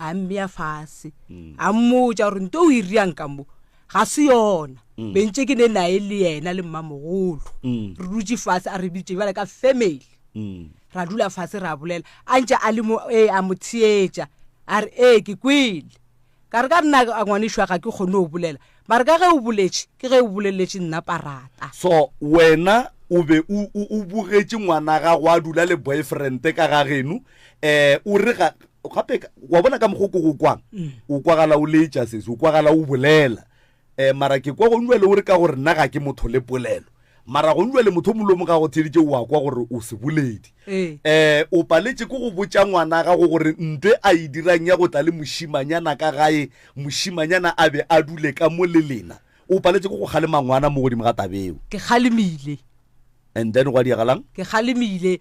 A mmea fase. A mmotša gore nto o e riang ka mo ga se yona. Bentše ke ne nae le yena le mmamogolo. Re dutše fase a re bitše bjale ka family. Ra dula fase ra bolela. A ntše a le mo ee a mo theetša. A re ee ke kwele. Ka re ka nna a ngwanešu ga ke kgone go bolela. Mare ka ge o boletše, ke ge o boleletše nna parata. So wena o be o, o, o bogetše ngwana gago a dula le boyfriend ka ga geno, eh, o re ga, gape ka, wa bona ka mokgwa o ke go kwang, o kwagala o letša sesi, o kwagala o bolela. Eh, mara ke kwa gong jwale o re ka gore nna ga ke motho le polelo. Mara gong jwale motho o mongwe le o mongwe ga go theeditše o a kwa gore o seboledi. Ee. Eh, o paletše ke go botša ngwana gago gore ntwe a e dirang ya go tla le mošimanyana ka gae, mošimanyana a be a dule ka mo le lena. O paletše ke go kgalema ngwana mo godimo ga tabeo. Ke kgalemile. And then gwa diagalang? Ke kgalemile,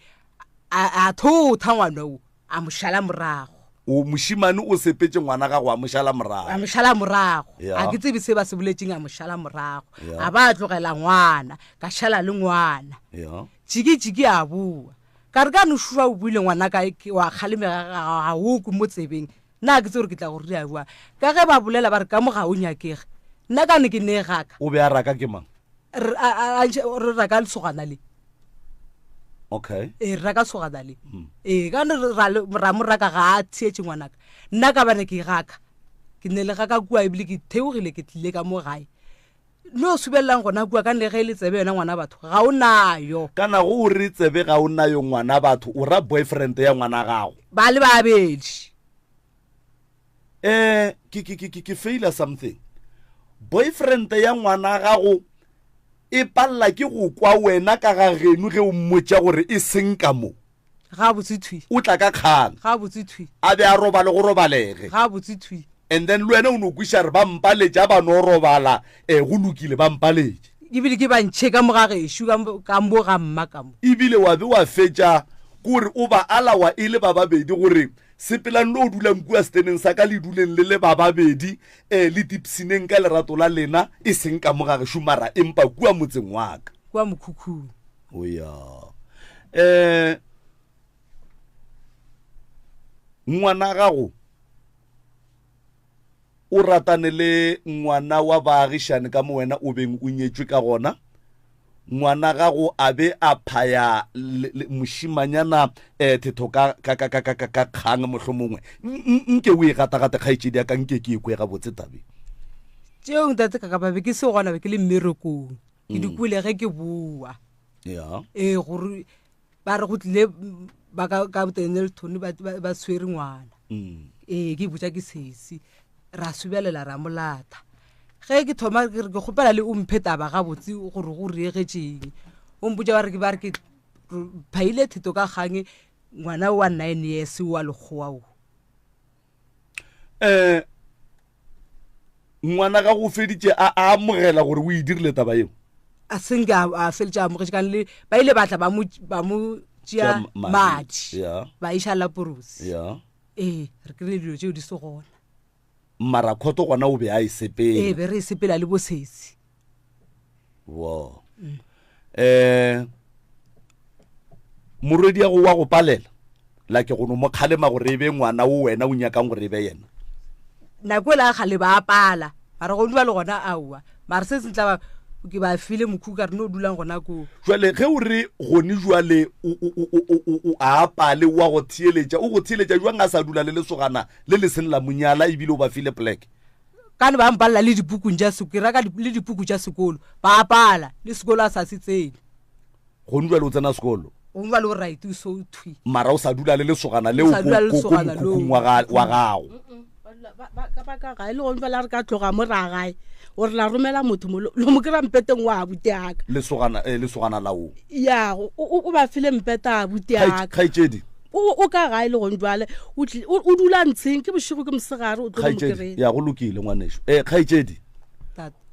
a, a thotha ngwana o. A mo šala morago. O mošimane o sepetše ngwana gago a mo šala morago. A mo šala morago. Ya. A ke tsebe se ba se boletšeng a mo šala morago. Ya. A ba a tlogela ngwana, ka šala le ngwana. Ya. Jiki jiki a boa. Ka re ka no šuša o buile ngwana ka ke wa kgalemega ga, ga o kwe mo tsebeng. Nna ga ke tsebe gore ke tla go ria bjang. Ka ge ba bolela ba re ka mo ga o nyakege. Nna ka ne ke nee gaka. O be a raka ke mang? Re, a, a, a, re raka lesogana le. Okay. Ee, re raka lesogana le. Ee, ka ne ra, ra mo raka ga a theetše ngwanaka. Nna ka bane ke gaka. Ke ne le gaka kua ebile ke theogile ke tlile ka mo gae. No subelelang gona kua ka ne ge e le tsebe yona ngwana batho ga o nayo. Kana go o re tsebe ga o nayo ngwana batho o ra boyfriend ya ngwana gago. Ba le babedi. Eh ke ke ke ke faila something. Boyfriend ya ngwana gago e palla ke go kwa wena ka ga geno ge o mmotša gore e seng ka mo. Gabotse thwi. O tla ka kgang. Gabotse thwi. A be a robale go robalege. Gabotse thwi. And then le wena o no kwiša re ba mpaletše a ba no robala, eh, go lokile ba mpaletše. Ebile ke ba ntšhe ka mo ga gešo, ka mo, ka mo ga mma ka mo. Ebile wa be wa fetša kore o ba alawa e le ba babedi gore sepelang lo dulang kua seteneng sa ka le duleng le le ba babedi, eh, le tipshineng ka lerato la lena, e seng ka mo ga gešo mara empa kua motseng wa ka. Kua mokhukhung. O ya. Eh, ngwana gago o ratane le ngwana wa baagišane ka mo wena o beng o nyetšwe ka gona ngwana gago a be a phaya mošimanyana um thetho ka ka ka ka ka ka ka kgang mohlomongwe nke o e gatagate kgaetšedi ya ka nke ke e kwe gabotse tabe tšeo ntate ka ka ba be ke se gona be ke le mmerekong ke di kwele ge ke boa ya ee gore ba re go tlile ba ka ka Dennilton ba ba ba tshwere ngwana mm. ee ke botša ke sesi ra subelela ra molata ge ke thoma ke re ke kgopela le o mphe taba gabotse gore go riegetšeng o mpotša ba re ke ba re ke phaile theto ka kgang ngwana wa 9 years wa lekgowa o eh ngwana ga go feditše a a amogela gore o e dirile taba eo a senke a a feletše a amogetše kane le ba ile ba tla ba mo ba mo tšea Tšea madi. madi Ya. ba iša laporosi ya ee re kry-ile dilo tšeo di se gona mara khoto gona o be a e ee sepela be re e sepela le bosesi wo eh morwedi ya go wa go palela la ke go no mo kgalema gore e be ngwana o wena o nyakang gore e be yena nako e la gale ba pala mara go dula le gona aowa mara se se tla ba ke ba file mokhu ka re no dulang gona koo jwale ge o re gone jwale o a pale wa go theeletša o go theeletša jwang a sa dula le lesogana le le seng la monyala ebile o ba file pleke Kane ba mpalela le dipukung tša sekolo, ke reka le dipuku tša sekolo, ba pala, le sekolo a sa se tsene. Gone jwale o tsena sekolo? Gone jwale o right, o so thwi. Mara o sa dula le lesogana leo ko mokhukhung wa gago. Ba ka gae le gone jwale a re ka tloga mo ra gae o re la romela motho mo lo mo kry-a mpeteng wa abuti aka. Lesogana eh, lesogana la o. Ya, o ba file mpeta abuti aka. Kgaetšedi. O ka gae le gone jwale o o dula ntsheng ke bošego ke mosegare o tlo mo kgaetšedi ya go lokile ngwaneso e eh, kgaetšedi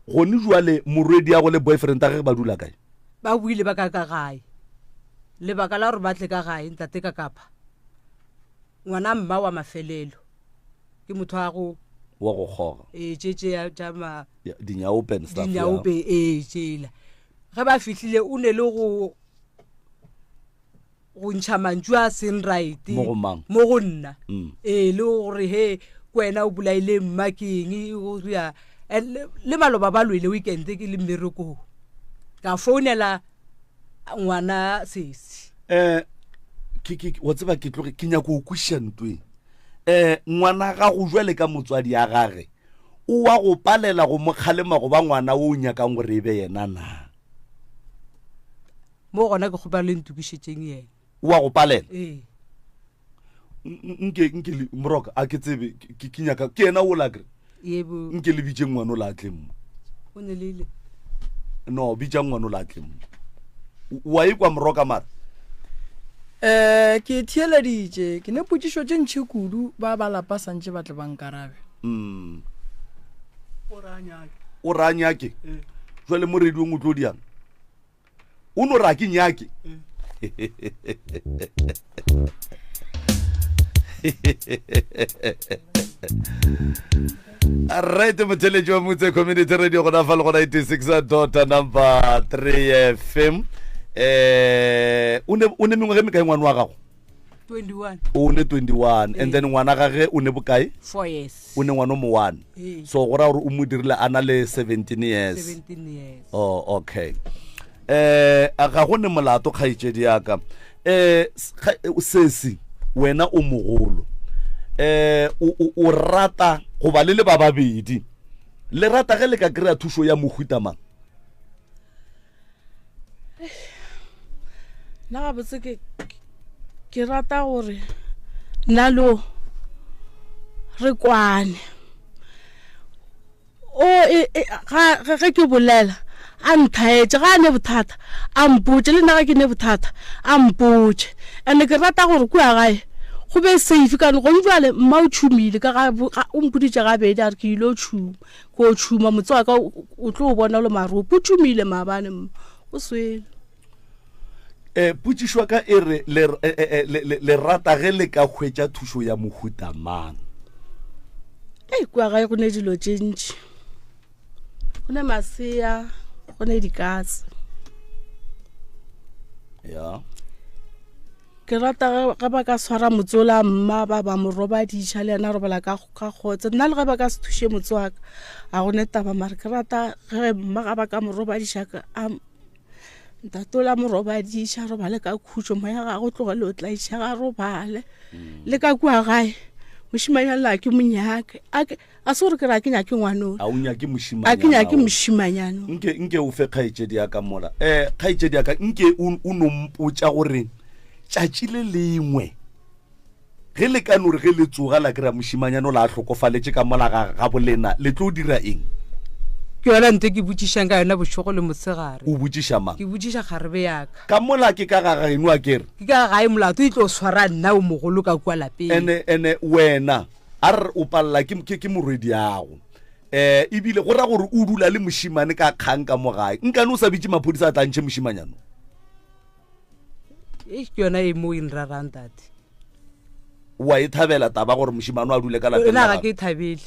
gone jwale morwedi ya go le boyfriend a ge ba dula kae ba buile ba ka ka gae lebaka la gore ba tle ka gae ntate ka kapa ngwana mma wa mafelelo ke motho wa go Wa go kgoga. Ee, tše tše ya tša ma Ya, dinyaope and stuff. Dinyaope, ee, tšela. Ge ba fihlile o ne le go go ntšha mantšu a seng right. Mo go mang? Mo go nna. Ee, le gore he ke wena o bolaile mma ke eng, o ria. And le maloba ba lwele weekend ke le mmerekong. Ka founela ngwana sesi. Eh, ke ke wa tseba ke tloge ke nyako o kwešiša ntweng. Eh, ngwana gago jwale ka motswadi ya gage o wa go palela go mo kgalema go ba ngwana o o nyakang gore e be yena na? Mo gona ke kgopela le ntokišetšeng yena. O wa go palela? Ee. Nke nke le moroka a ke tsebe ke ke nyaka ke yena o la kre. Yebo. Nke le bitše ngwana o la tle mo. O ne le le. No, bitša ngwana o la tle mo. Wa ikwa moroka mara? Eh, ke theeleditše ke ne potšišo tše ntšhi kudu ba ba lapa santše ba tle ba nkarabe. O ra nyake. O ra nyake. Ee. Jwale mo radiong o tlo diang? O no ra ke nyake. Right motheletši wa Motse Community Radio gona fa le gona 86 dot number 3 FM. Eh o ne o ne mengwaga e mekae ngwana wa gago? 21. O ne 21 and then ngwana gage o ne bokae? 4 years. O ne ngwana o mo one. Ee. So go ra gore o mo dirile a na le 17 years. 17 years. Oh okay. Eh a ga go ne molato kgaetšedi ya ka. Eh sesi wena o mogolo. Eh o o rata goba le le ba babedi. Le rata ge le ka kry-a thušo ya mohuta mang? Nna gabotse ke ke rata gore nna lo re kwane o e, e, ga ge ke bolela a nthaetše ga a ne bothata a mpotše le nna ga ke ne bothata a mpotše and ke rata gore kua gae go be safe ka gone jale mma o tšhumile ka ga o mpoditše gabedi a re ke ile o tšhuma Ko tšhuma motse wa ka o tlo o bona o le marope. O tšhumile maabane mma. O swele. Eh, potšišo ka e re le, eh, eh, eh, le, le, le rata ge le ka hwetša thušo ya mohuta mang? Ei, kua gae go ne dilo tše ntši. Go ne masea, go ne dikatse. Ya. Ke rata ge ba ka swara motsola mma ba ba mo robadiša le yena a robala ka kgotso. Nna le ge ba ka se thuše motse wa ka a go ne taba, mare ke rata ge mma ga ba ka mo robadiša a ntatola mo robadiša a robale ka khutšo, moya ga go tlogele o tlaišega a robale. Le ka kua gae mošimanyana la ke monyake a ke a se gore ke re a ke nyake ngwanone a o nyake mošimanyana a ke nyake mošimanyana nke nke o fe kgaetšedi ya ka mola eh kgaetšedi ya ka nke o no mpotša gore tšatši le lengwe ge le ka no re ge le tsoga la kry-a mošimanyana o la a hlokofaletše ka mola ga ga bolena le tlo dira eng ke yona nto ke botšišang ka yona bošego le motshegare o botšiša mang ke botšiša kgarebe yaka ka mola ke ka ga geno a kere ke ka gae molato e tlo swara nna o mogolo ka kua lapeng ene ene wena A re o palela ke, ke, ke morwediago. Eh, ebile go ra gore o dula le mošimane ka kgang ka mo gae. Nkane o sa bitše maphodisa a tla ntšhe mošimanyano? Eish, ke yona e mo e nrarang tate. Wa e thabela taba gore mošimane a dule ka lapeng Nna la ga gago? ke e thabele.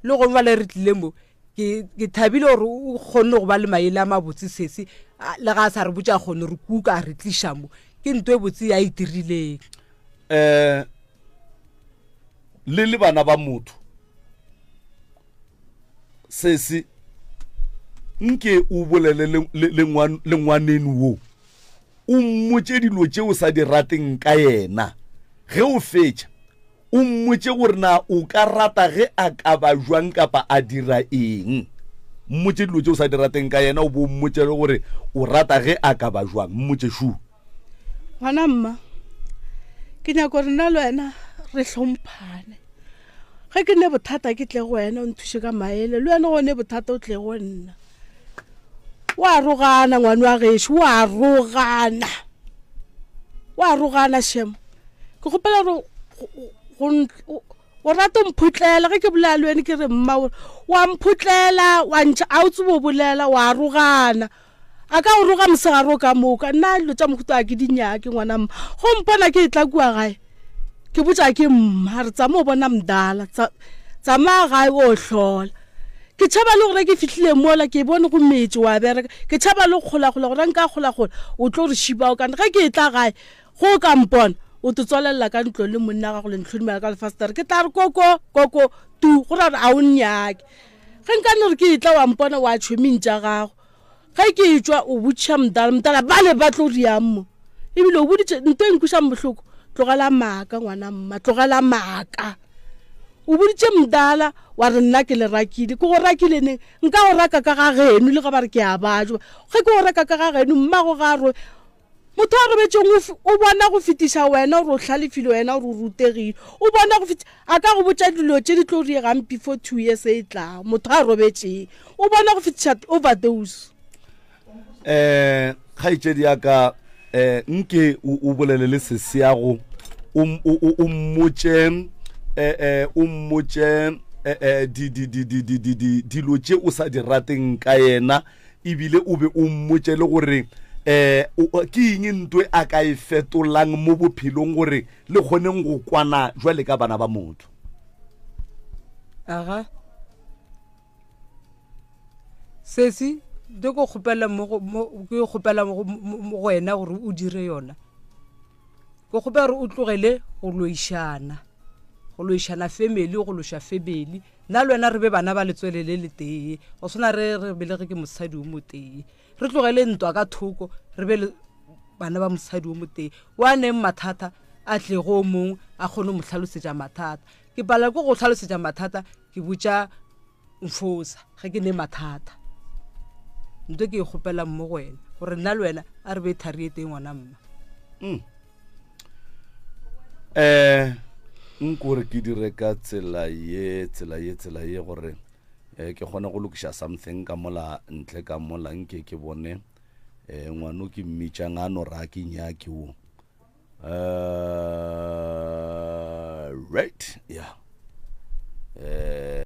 Le gongwe bale re tlile mo, ke, ke thabile gore o kgonne go ba le maele a mabotse sesi, a, le ga a sa re botša a kgone re kuka a re tliša mo. Ke nto e botse ya e dirileng. Eh, le le bana ba motho sese nke o bolele le ngwaneno wo o mmotše dilo tše o sa di rateng ka yena ge o fetša o mmotše gore na o ka rata ge a ka ba jwang kapa a dira eng mmotše dilo tše o sa di rateng ka yena o bo o mmotše le gore o rata ge a ka ba jwang mmotše shu Ngwana mma, ke nyaka gore nna le wena re hlomphane. Ge ke ne bothata ke tle go wena o nthuše ka maele, le wena go ne bothata o tle go nna. O a rogana ngwana wa gešo, o a rogana. O a rogana shem. Ke kgopela gore go O rata o mphutlela ge ke bolela le wene ke re mma o wa mphutlela wa ntšha a o tsebe o bolela wa rogana a ka o roga mosegare o ka moka nna dilo tša mohuta a ke di nyake ngwana mma go mpona ke e tla kua gae ke botša ke mma re tsama o bona mdala. Tsamaya gae o hlola. Ke tšhaba le gore ke fihlile mola ke bone go metše wa bereka. Ke tšhaba le go kgolagola gore nka kgolagola o tlo re šiba o kane ge ke etla gae go o ka mpona o te tswalelela ka ntlong le monna gago le ntlhodimela ka lefastere ke tla re koko koko tu go ra gore a o nnyake. Ge nka no re ke etla wa mpona wa tšhoming tša gago ge ke etšwa o botšiša mdala mdala bale ba tlo riang mo ebile o boditše nto e nkwišang bohloko tlogela maaka ngwana mma tlogela maaka o boditše mdala wa re nna ke le rakile ke go rakile neng nka go raka ka ga geno le ga ba re ke a bajwa ge ke go raka ka ga geno mmago ga ro motho a robetšeng o bona go fetiša wena gore o hlalefile wena gore o rutegile o bona go fetiša a ka go botša dilo tše di tlo diegang before two years e tla motho a robetšeng o bona go fetiša overdose um kgaetšedi ya ka um nke o bolele le seseago o mmotše um o mmotše dilo tše o sa di rateng ka yena ebile o be o mmotše le gore um ke eng ntwe a ka e fetolang mo bophelong gore le kgoneng go kwana jwale ka bana ba motho. Aga sesi nto ke kgopela mo ke kgopela mo go wena gore o dire yona ke kgopela gore o tlogele go loišana go loišana family go loša family Nna le wena re be bana ba letswele le letee, go swana re re belege ke mosadi o motee. Re tlogele ntwa ka thoko, re be le bana ba mosadi o motee. Wa neng mathata a tle go o mongwe a kgone go mo hlalosetša mathata. Ke palelwa ke go hlalosetša mathata, ke botša Mfosa ge ke ne mathata. Nto ke e kgopelang mo go wena gore nna le wena a re be thari e tee ngwana mma. Mm. Eh nko re ke dire ka tsela ye tsela ye tsela ye gore eh ke kgone go lokiša something ka mola ntle ka mola nke ke bone eh ngwano ke mmitšang a no ra ke nyake wo eh right yeah eh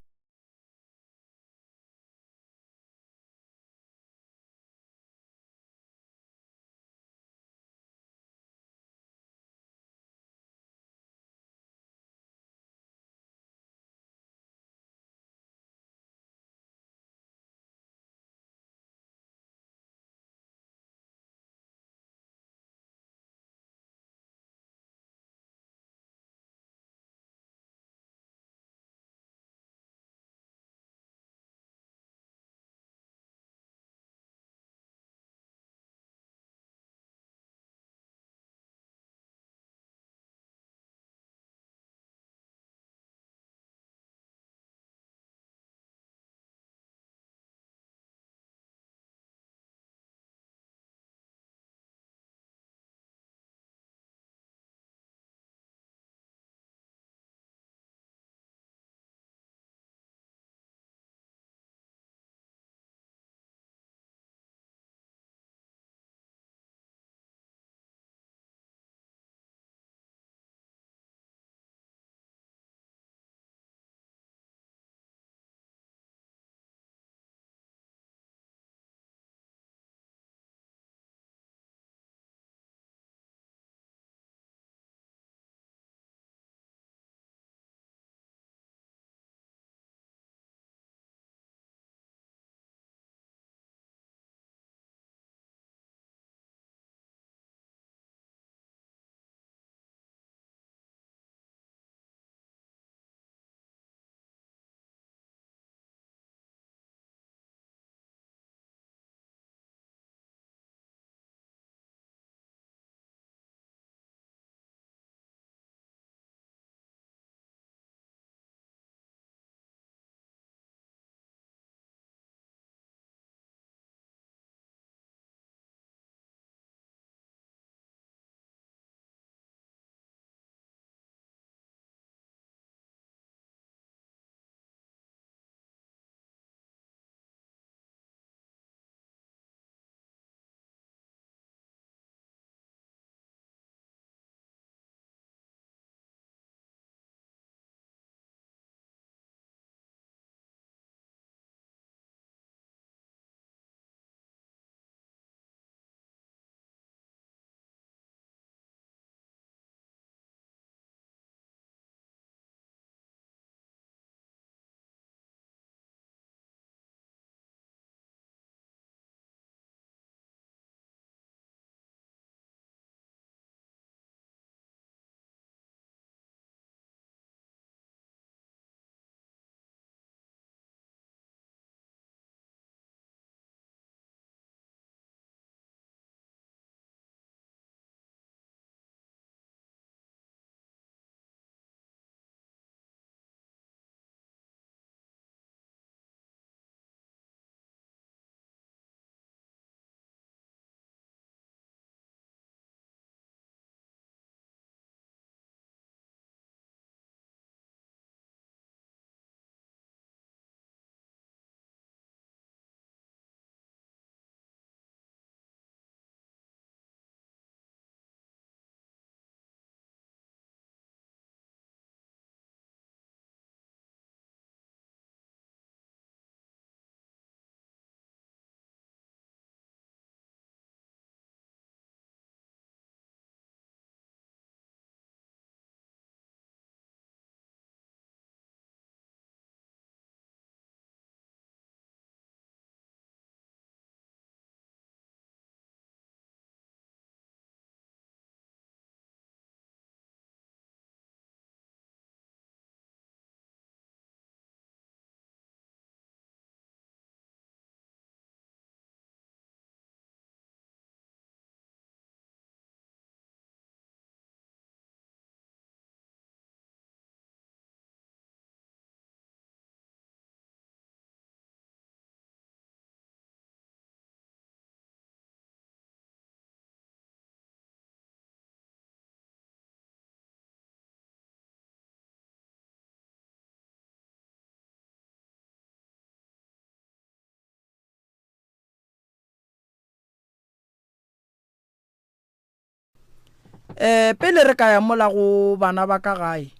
Um pele re ka ya mola go bana ba ka gae,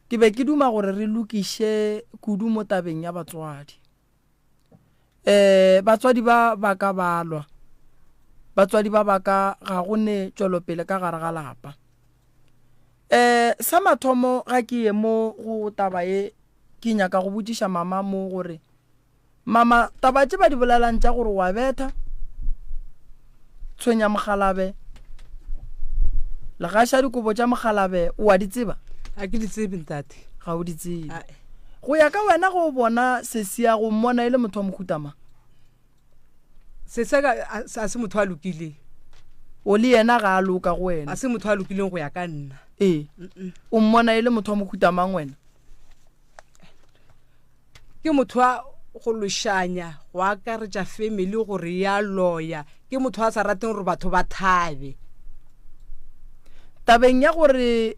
ke be ke duma gore re lokiše kudu mo tabeng ya batswadi. Um batswadi ba ba ka balwa, batswadi ba ba ka ga go ne tšwelopele ka gare ga lapa. Um sa mathomo ga ke ye mo go taba ye, ke nyaka go botšiša mama mo gore Mama, taba tše ba di bolelang tša gore wa betha, tshwenya mokgalabe, legaša dikobo tša mokgalabe, o a di tseba? A ke di tsebe ntate. Ga o di tsebe. Go ya ka wena go bona Sesia go mmona e le motho wa mohuta mang? Sesia a se motho a lokileng. O le yena ga a loka go wena. A se motho a lokileng go ya ka nna. Ee. O mmona e le motho wa mohuta mang wena? Ke motho wa go lošanya, go akaretša family gore ya loya. Ke motho a sa rateng gore batho ba thabe. Tabeng ya gore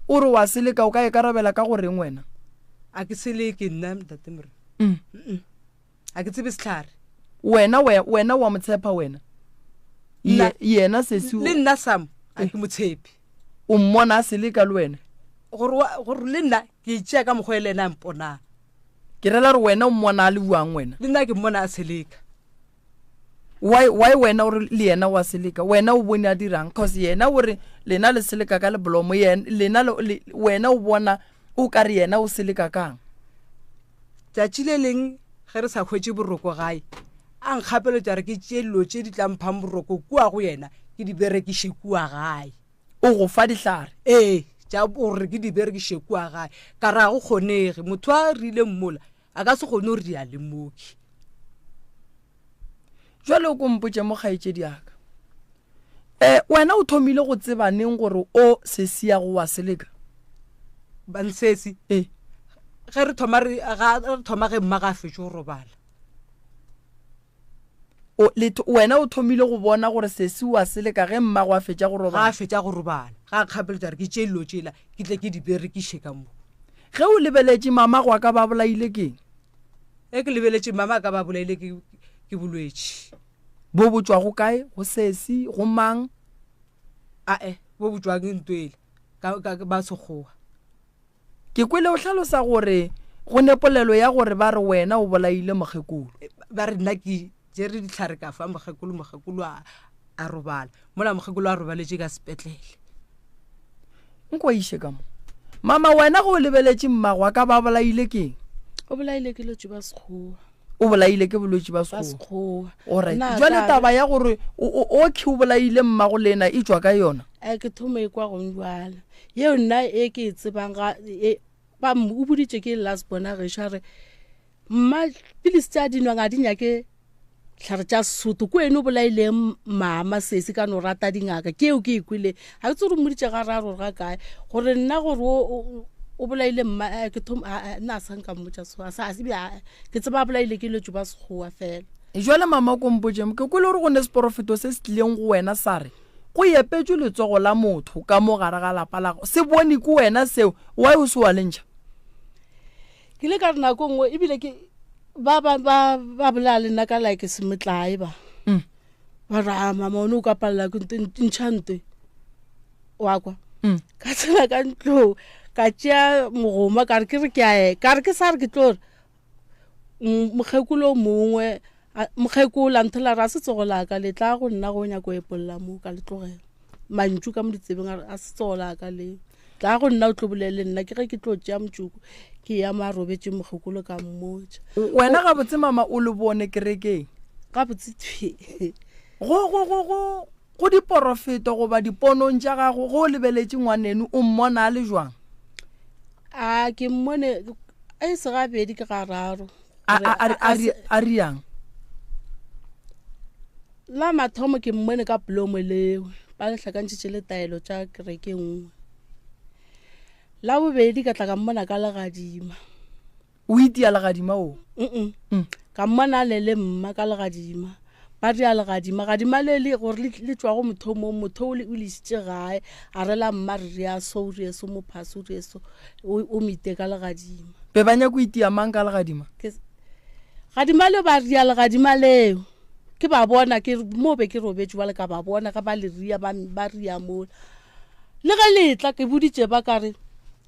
o re wa seleka o ka ikarabela ka go reng wena? A ke seleke nna ntate Morena. Mm. A ke tsebe sehlare. Wena wena wa mo tshepa wena? Yena sesi le nna Sam a ke mo tshepe. O mmona a seleka le wena? Gore gore le nna ke itšea ka mokgwa e le ena a mponang. Ke rela gore wena o mmona a le buang wena? Le nna ke mmona a seleka. Why why wena o re le yena wa seleka? Wena o bone a dirang? Cause yena o re lena le seleka ka leblomo, yena lena le wena o bona o ka re yena o seleka kang? Tšatši le leng ge re sa hwetše boroko gae, a nkgapeletša gore ke tšee dilo tše di tla mphang boroko kua go yena ke di berekiše kua gae. O go fa dihlare? Ee, tša gore ke di berekiše kua gae. Ka re ga go kgonege, motho a rileng mola a ka se kgone go ria le mooki. Jwale o ko mpotše mo kgaetšedi ya ka. Eh, wena o thomile go tseba neng gore o sesi ya go wa seleka? Bansesi. Ee. Ge re thoma re ga re thoma ge mma ga a fetše go robala. O le wena o thomile go bona gore sesi wa seleka ge mma go a fetša go robala. Ga a fetša go robala, ga a kgapeletša gore ke tšee dilo tšela ke tle ke di berekiše ka mo. Ge o lebeletše mama go a ka ba bolaile keng? Ge ke lebeletše mama a ka ba bolaile ke ke bolwetši. Bo bo tšwago kae? Go sesi? Go mang? Ae, bo bo tšwang ntwele ka ka ba sekgowa. Ke kwele o hlalosa gore go ne polelo ya gore ba re wena o bolaile mokgekolo. Ba re nna ke tšere dihlare ka fa mokgekolo, mokgekolo a a robala. Mola mokgekolo a robaletše ka sepetlele. Nko iše ka mo. Mama wena ge o lebeletše mmago a ka ba bolaile keng? O bolaile ke bolwetši ba sekgowa. O bolaile ke bolwetši ba sekgowa. Alright. Jwale taba ya gore okhi o bolaile mmago lena e tšwa ka yona? A ke thoma e kwa gong jwale. Yeo nna e ke e tsebang ga e, ba o boditše ke last bona gešo a re mma pilisi tša dinwang a di nyake tlhare tša Sesotho ko ene o bolaileng mama sesi ka no rata dingaka ke eo ke e kwele ga ke tse gore mmoditše ga raro ga kae gore nna gore o bolaile mma eh, ke thom nna a sa nka mmotša so a sa ke tseba a bolaile ke lwetšo ba sekgowa fela. Jwale mama ko mpotšeng ke kwele gore go ne seporofeto se se tlileng go wena sa re go epetšwe letsogo la motho ka mo gare ga lapa la gago se bone ke wena seo why o se wa le ntšha? Ke ile ka re nako nngwe ebile ke ba ba ba ba bolela le nna ka like semetlae ba mm. ba re a ah, mama one o ka palela ke ntšha ntwe wa kwa mm. ka tsena ka ntlong ka tšea mogoma ka re ke re ke ae ka re ke sa re ke tlo re mokgekolo mongwe mokgekolo a nthola ra se tsogo la ka le tla go nna go nyako epolla mo ka le tlogela mantšu ka mo ditsebeng a re a se tsogo la ka le tla go nna o tlo bolele nna ke ge ke tlo tšea motšoko ke ya mo a robetše mokgekolo ka mmotša wena gabotse mama o le bone kerekeng gabotse thwe go go go go go diporofeto goba diponong tša gago go o lebeletše ngwaneno o mmona a le jwang a ke mmone e se gabedi ke gararo a riang La mathomo ke mmone ka plomo leo ba le hlakantšhitše le taelo tša kereke nngwe. La bobedi ka tla ka mmona ka legadima. O itia legadima o? Mm. mm. Ka mmona a le le mma ka legadima. Ba ria legadima, gadima le le gore le le tšwa go motho mo motho o le o le isitše gae. A re la mma re ria so o rie so mophase o rie so o mite ka legadima. Be ba nyako itia mang ka legadima? Ke Gadima leo ba ria legadima leo. Ke ba bona ke mo be ke robetše bjale ka ba bona ge ba le ria ba, ba ria mola. Le ge le tla ke boditše ba ka re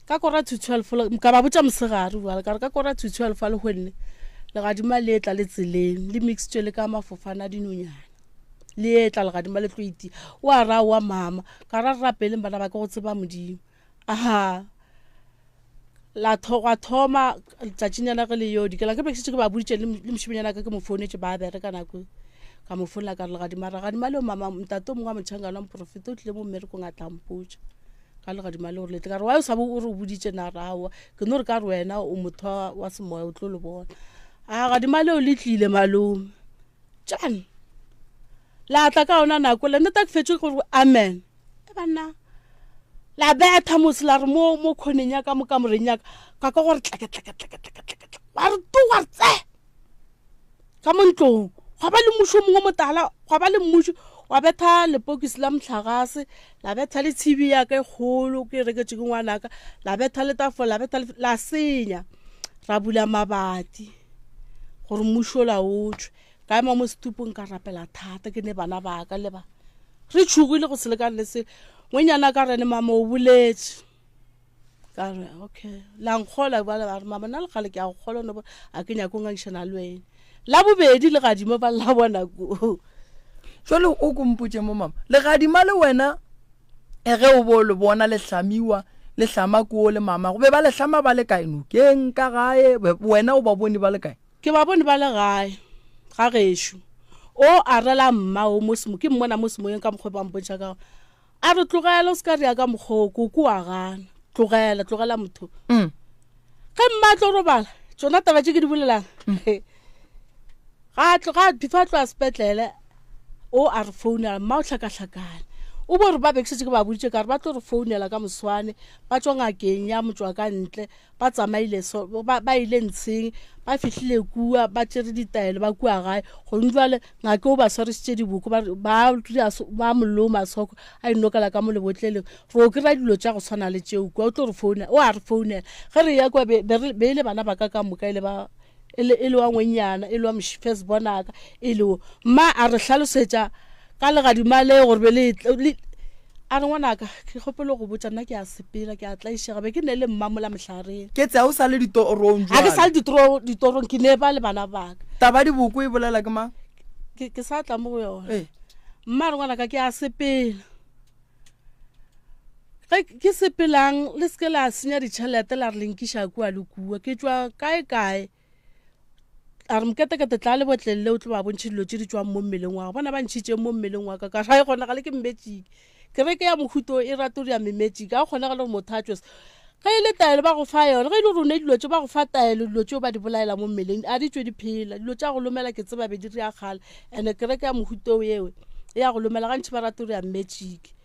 ka kora to 12 ka ba botša mosegare bjale ka re ka kora to 12 a lehwenne legadima le etla le tseleng le mixitswe le ka mafofana a dinonyana le etla legadima le tlo itia o a ra wa mama ka ra rapeleng bana ba ke go tseba modimo aha la tho gwa thoma letšatšinyana ge le yo dikela ke be ke šetše ke ba boditše le mošimanyana ka ke mo founetše ba bereka nako ka mo founela ka re legadima ragadima leo mama ntate o mongwe wa motšhangana wa moprofeta o tlile mo mmerekong a tla mpotša ka legadima le gore letle ka re wa o sa bo o re o boditše na rawa ke no re ka re wena o motho wa semoya o tlo le bona a gadima leo le tlile malome tšane la tla ka ona nako le nnete ke fetše gore amen e banna la betha mose la re mo mo khoneng ya ka mo kamoreng ya ka ka ka gore tleke tleke tleke tleke tleke tleke wa re tu wa re tse ka mo ntlong gwa ba le mmušo mongwe motala gwa ba le mmušo wa betha lepokisi la mohlagase la betha le tshibi ya ka e kgolo ke e reketše ke ngwanaka la betha le tafola la betha la senya ra bula mabati gore mmušo la o tšwe ka ema mo setupong ka rapela thata ke ne bana ba ka le ba re tšhogile go se lekane le se ngwenyana ka rene mama o boletše ka re okay la nkgola ba ba re mama nna le kgale ke a go kgola no a ke nyako ngangišana le wena la bobedi legadimo ba la bona ko jale o kompotse mo mama legadima le wena e ge o bo le bona le hlamiwa le hlama koo le mama go be ba le hlama ba le kae nokeng ka gae wena o ba bone ba le kae Ke ba bone ba le gae ga gešo. O a rela mma o mo semo, ke mmona mo semoyeng ka mokgwa ba mpontšha ka gona. A re tlogela o se ka rea ka mokgwa o, koko wa gana. Tlogela, tlogela motho. Mm. Ge mma a tlo robala, tšona taba tše ke di bolelang. Mm. Ga a tlo, ga before a tloga sepetlele, o a re founela, mma o hlakahlakane. O bo re ba be ke šetše ke ba boditše ka re ba tlo re founela ka moswane, ba tšwa ngakeng ya motšwa ka ntle. Ba tsamaile so, ba, ba ile ntsheng, ba fihlile kua, ba tšere ditaelo ba kua gae. Gomme jwale ngake o ba swarišitše diboko, ba, ba, ba mo loma soko, a inokela ka mo lebotleleng. Re o kry-a dilo tša go tshwana le tšeo kua, o tlo re founela, o a re founela. Ge re eya kua, be, be, re, be e le bana ba ka ka moka, e le ba, e le, e le wa ngwenyana, e le wa first bonaka, e le wo. Mma a re hlalosetša ka legadima le gore be le, le, a re ngwanaka ke kgopelo go botša nna ke a sepela ke a tlaišega be ke ne le mma mola mohlareng ke tse a o sa le ditorong ga ke sa le ditorong ke ne ba le bana baka taba diboko e bolela ke mang ke sa tla mo go yone mma re ngwanaka ke a sepela Ge ke sepelang, le se ke la senya ditšhelete la re le nkiša kua le kua. Ke tšwa kae kae. A re moketekete tla lebotleng le o tlo ba bontšhe dilo tše di tšwang mo mmeleng wa gago. Bona ba ntšhitšeng mo mmeleng wa ka. Ka re ga e kgonagale ke mmetsiki. Kereke ya mohuto e rata go dira memetsiki. Ga go kgonagale gore motho a tšwe. Ge e le taelo ba go fa yona. Ge e le gore o ne dilo tše ba go fa taelo dilo tšeo ba di bolaela mo mmeleng. A di tšwe di phela. Dilo tša go lomela ke tseba be di ria kgale. And-e kereke ya mohuto eo e ya go lomela gantši ba rata go dira magic.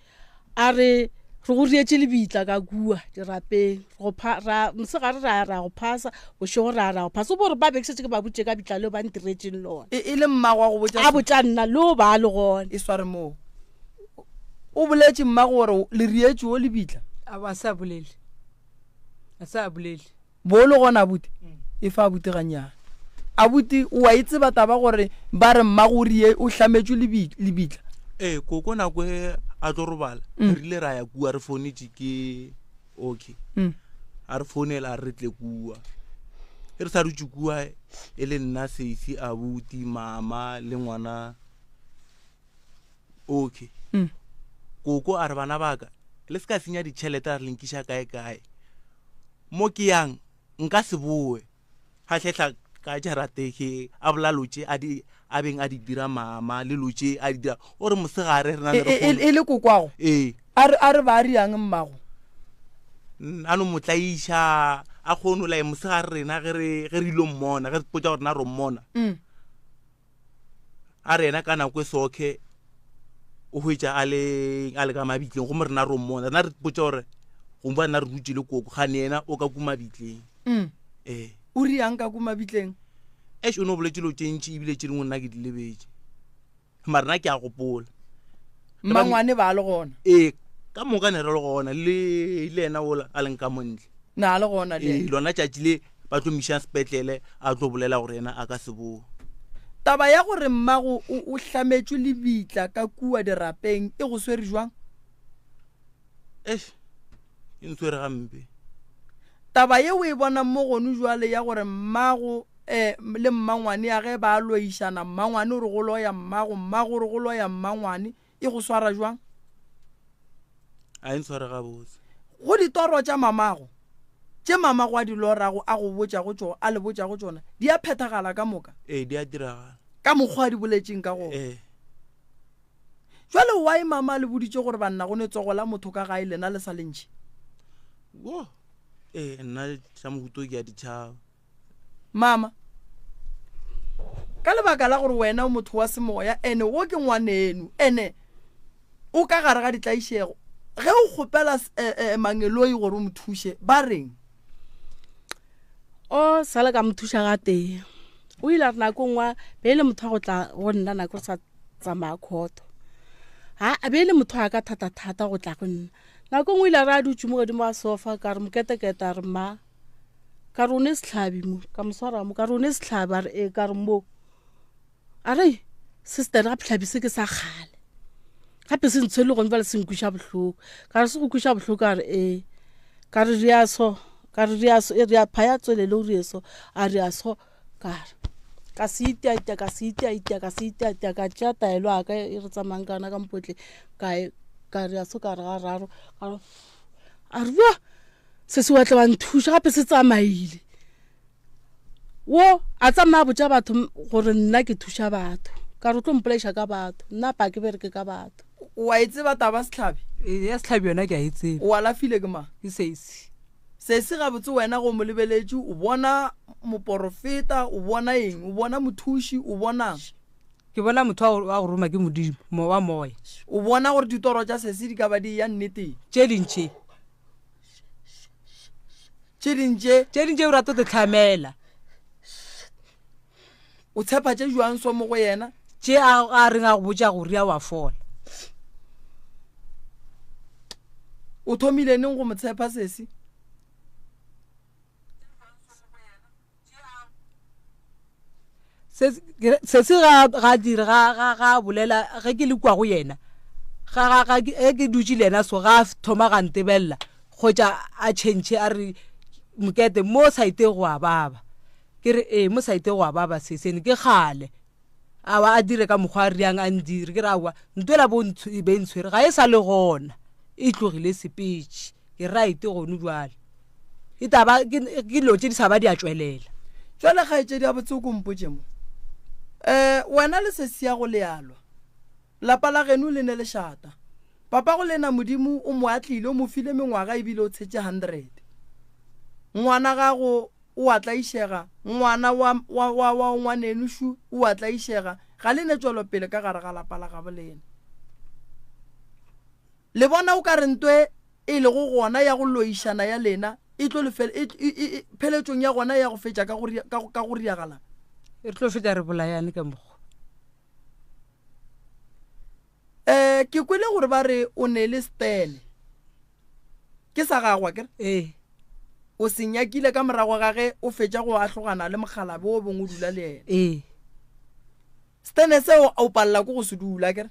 A re, Re go rietše lebitla ka kua dirapeng. Go pha, ra, mosegare ra ya ra go phasa, bošego ra ya ra go phasa. O bo re ba be ke šetše ke ba botše ka bitla leo ba ntiretšeng lona. E, e le mmago a go botša A botša nna, le o ba a le gona. E sware moo. O boletše mmago gore le rietše o lebitla? A ba sa bolele. A sa bolele. Bo le gona abuti? E fa abuti gannyane. Abuti, o a e tseba taba gore ba re mmago o rie o hlametšwe lebitla? Ee, koko nako e a tlo robala, mm. re ile ra ya kua re founetše ke okay. Mm. A re founela a re tle kua. E re sa dutše kua e le nna sesi abuti mama le ngwana okay. Mm. Koko a re bana baka le se ka senya ditšhelete a re le nkiša kae kae. Mo ke yang nka se boe. Ga hlehla ka jarate ge a bola lo tše a di a beng a di dira mama le lo tše a di dira o re mosegare re na le re e, e, e le kokwago ee a re a re ba riang mmago a no mo tlaiša a kgone o lae mosegare rena ge re ge re ilo mmona ge re potsa gore na ro mmona mm. A re yena ka nako e sokhe o hwetša a le a le ka mabitleng gomme rena ro mmona rena re potša gore gongwe ba rena re dutše le koko gane yena o ka ku mabitleng mm. ee o riang ka ku mabitleng eš o ne o boletse dilo tše ntši ebile tše dingwe nna ke di lebetše mara nna ke a gopola mmangwane ba le gona ee ka moka ne re le gona le le yena ola a leng ka montle na le gona le ee lona tšatši le ba tlo miša sepetlele a tlo bolela gore yena a ka se boe. Taba ya gore mmago o o hlametšwe lebitla ka kua dirapeng e go swere jwang? Eish, e ntshwere gampe. Taba ye o e bonang mo gonu jwale ya gore mmago um le mmangwane ya ge ba loišana, mmangwane o re go loya mmago, mmago o re go loya mmangwane, e go swara jwang? A e ntshware gabotse. Go ditoro tša mamago, tše mamago a di lorago a go botšago tšo, a le botšago tšona, di a phethagala ka moka? Ee, di a diragala. Ka mokgwa a di boletšeng ka gona? Ee. Jwale why mama a le boditše gore banna go ne tsogo la motho ka gae lena le sa le ntšhe? Wo, ee, nna tša mohuto ke a di tšhaba. Mama, ka lebaka la gore wena o motho wa semoya ene wo ke ngwaneno ene o ka gare ga ditlaišego, ge o kgopela eh, eh, mangeloi gore o mo thuše ba reng? O sa le ka mo thuša ga tee. O ile a re nako nngwe be e le motho wa go tla go nna nako re sa tsamaya khoto. Ha a be e le motho wa ka thata-thata go tla go nna. Nako nngwe o ile a re a dutše mo godimo ga sofa ka re moketekete a re mma ka re o ne sehlabi mo ka mo swara mo ka re o ne sehlabi a re ee ka re mo. A re sister gape hlabi se ke sa kgale gape se ntshwere le gone jale se nkweša bohloko ka re se go kweša bohloko a re ee ka re rea so ka re rea so e rea phaya tswelele o rie so a rea so ka re ka se itiatia ka se itiatia ka se itiatia ka tšea taelo ya ka e re tsamayang ka yona ka mpotleng ka e ka rea so ka re ga raro ka re a re wa se se wa tle wa nthuša gape se tsamaile Wo a tsamaya a botša batho gore nna ke thuša batho ka re o tlo mpolaiša ka batho nna pa ke bereke ka batho. O a e tseba taba Sehlabi? Ee, ya Sehlabi yona ke a e tseba. O alafile ke mang? Ke Sesi. Sesi gabotse wena ge o mo lebeletše o bona moporofeta, o bona eng? O bona mothuši, o bonang? Ke bona motho wa go roma ke Modimo, wa moya. O bona gore ditoro tša Sesi di ka ba di eya nneteng? Tše dintši. Tše ding tše. Tše ding tše o rata go tlhamela. O tshepa tše jwang so mo go yena? Tše a a reng a go botša go ria wa fola. O thomile neng go mo tshepa sesi? Sesi ga ga dire ga ga ga bolela ge ke le kua go yena ga ga ga ge ke dutše le yena so ga thoma ga ntebelela kgotsa a change a re mokete mo saete go a baba ke re ee mo saete go a baba sesene ke kgale awa a dire ka mokgwa a riang a ndire ke re awa ntwela bo e be ntshwere ga e sa le gona e tlogile sepetše ke right gone jwale e taba ke dilo tše di sa ba di a tšwelela jwale kgaetšedi ya botse o kompotše mo um wena le sesi ya go lealwa lapa la geno le ne lešata papa go lena modimo o mo atlile o mo file mengwaga ebile o tshetše 100 ngwana gago o a tlaišega, ngwana wa, wa, wa, wa ngwaneno šu o a tlaišega, ga le ne tšwelopele ka gare ga lapa la gabo lena. Le bona o ka re ntwe e lego gona ya go loišana ya lena e tlo le fel, e, e, e, e, pheletšong ya gona ya go fetša ka go, ka, ka go riagala. Re tlo fetša re bolayane ka mokgwa. Eh, ke kwele gore ba re o ne le stene. Ke sa gago akere? Ee. O se nyakile ka morago ga ge o fetša go ahlogana le mokgalabe o bong o dula le yena. Ee. Stene seo o palela ke go se dula akere?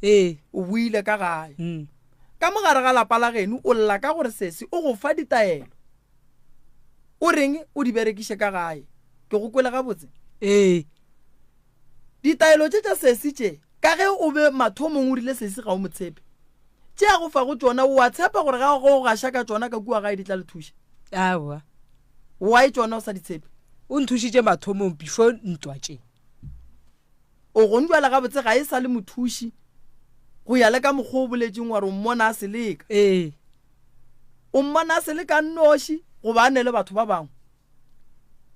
Ee. O boile ka gae. Mm. Ka mo gare ga lapa la geno o lla ka gore sesi o go fa ditaelo. O reng o di berekiše ka gae? Ke go kwele gabotse? Ee. Ditaelo tše tša sesi tše, ka ge o be mathomong o rile sesi ga o mo tshepe, tše a go fago tšona o a tshepa gore ga go gaša ka tšona ka kua gae di tla le thuša? Aowa. Why tšona o sa di tshepe? O nthušitše mathomong before ntwa tše. O gong bjale gabotse ga e sa le mothuši go ya le ka mokgwa o boletšeng wa re o mmona a seleka. Ee. O mmona a seleka a nnoši goba a ne le batho ba bangwe?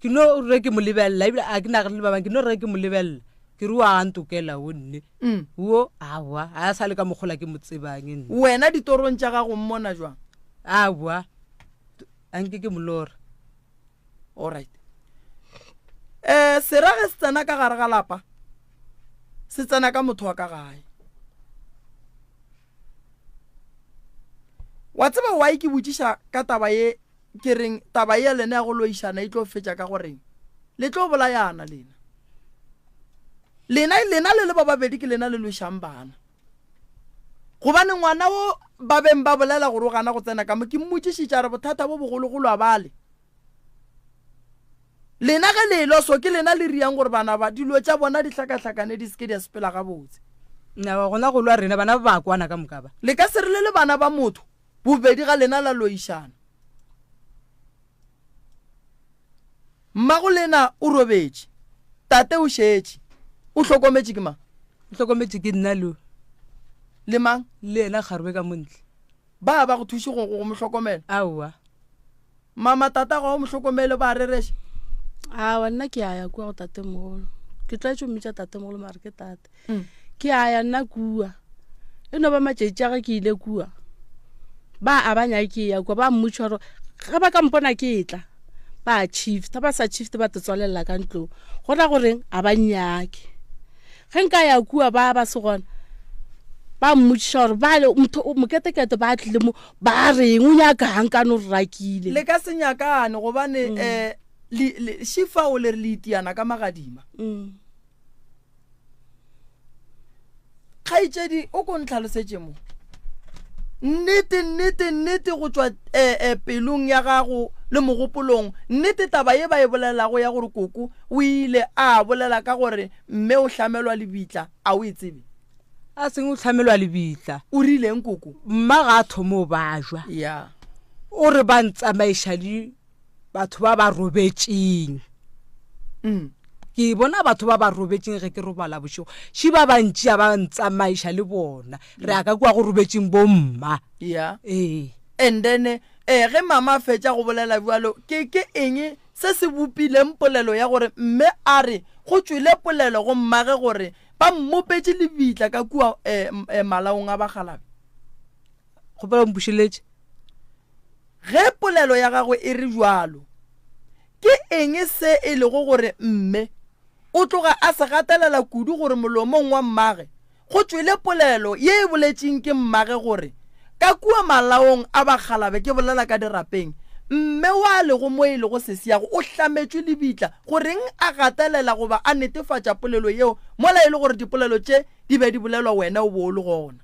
Ke no re ke mo lebelela ebile a ke nagane le ba bangwe ke no re ke mo lebelela ke re wa ntokela wo nne mm. wo awa a sa le ka mogola ke mo tsebang nne wena ditorong tša gago mmona jwang awa a nke ke molora alright um sera ge se tsena ka gare ga lapa se tsena ka motho wa ka gae wa tseba why ke botšiša ka taba ye Ke reng taba ye ya lena ya go loišana e tlo fetša ka go reng? Le tlo bolayana lena. Lena, lena le le ba babedi ke lena le lwešang bana. Gobane ngwana wo ba beng ba bolela gore o gana go tsena ka mo, ke mmotšišitše a re bothata bo bogologolo a bale. Lena ge le elwa so ke lena le riang gore bana ba dilo tša bona di hlakahlakane di se ke di a sepela gabotse. Nna gona go lwa rena bana ba ba kwana ka moka ba. Le ka se re le le bana ba motho bobedi ga lena la loišana. Mmago lena o robetše, tate o šetše. O hlokometše ke mang? O hlokometše ke nna le. Le mang? Le yena kgarebe ka mo ntle. Ba ba go thuše go go mo hlokomela? Aowa. Mama tata ga o mo hlokomele ba rereša? Aowa nna ke a ya kua go tatemogolo. Ke tlwaetše go mmitša tatemogolo mare ke tate. Mm. Ke a ya nna kua. E no ba matšatši a ge ke ile kua. Ba a ba nyake ke ya kua ba mmotša gore ge ba ka mpona ke tla ba shift ba sa shift ba te tswalelela ka ntlong go ra goreng a ba nyake ge nka ya kua ba ba se gona ba mmotšiša gore bale motho moketekete ba tlile mo ba reng o nyakang ka no re rakile le ka se nyakane gobane um mm. eh, šifa o le re le itiana ka magadima mm. Kgaetšedi, o ko ntlhalosetše mo. Nnete, nnete, nnete go tšwa eh, eh, pelong ya gago le mogopolong, nnete taba ye ba e bolelago ya gore koko o ile a bolela ka gore mme o hlamelwa lebitla, a o e tsebe? A seng o hlamelwa lebitla. O rileng koko? Mma ga a thome o bajwa. Ya. O re ba ntsamaiša le batho ba ba robetšeng mm. ke bona batho ba ba robetšeng ge ke robala bošego ši ba bantši a ba ntsamaiša le bona re ya ka kua go robetšeng bomma ya ee and then eh ge mama a fetša go bolela bjalo ke ke eng se se bopileng polelo ya gore mme a re go tšwele polelo go mmage gore ba mmopetše lebitla ka kua um malaong a bakgalabe kgopela mpušeletše Ge polelo ya gagwe e re bjalo, ke eng se e lego gore mme o tloga a se gatelela kudu gore molomong wa mmage go tšwele polelo ye e boletšeng ke mmage gore ka kua malaong a bakgalabe ke bolela ka dirapeng mme wa lego mo e lego sesiago o hlametšwe lebitla goreng a gatelela goba a netefatša polelo yeo mola e le gore dipolelo tše di be di bolelwa wena o bo o le gona?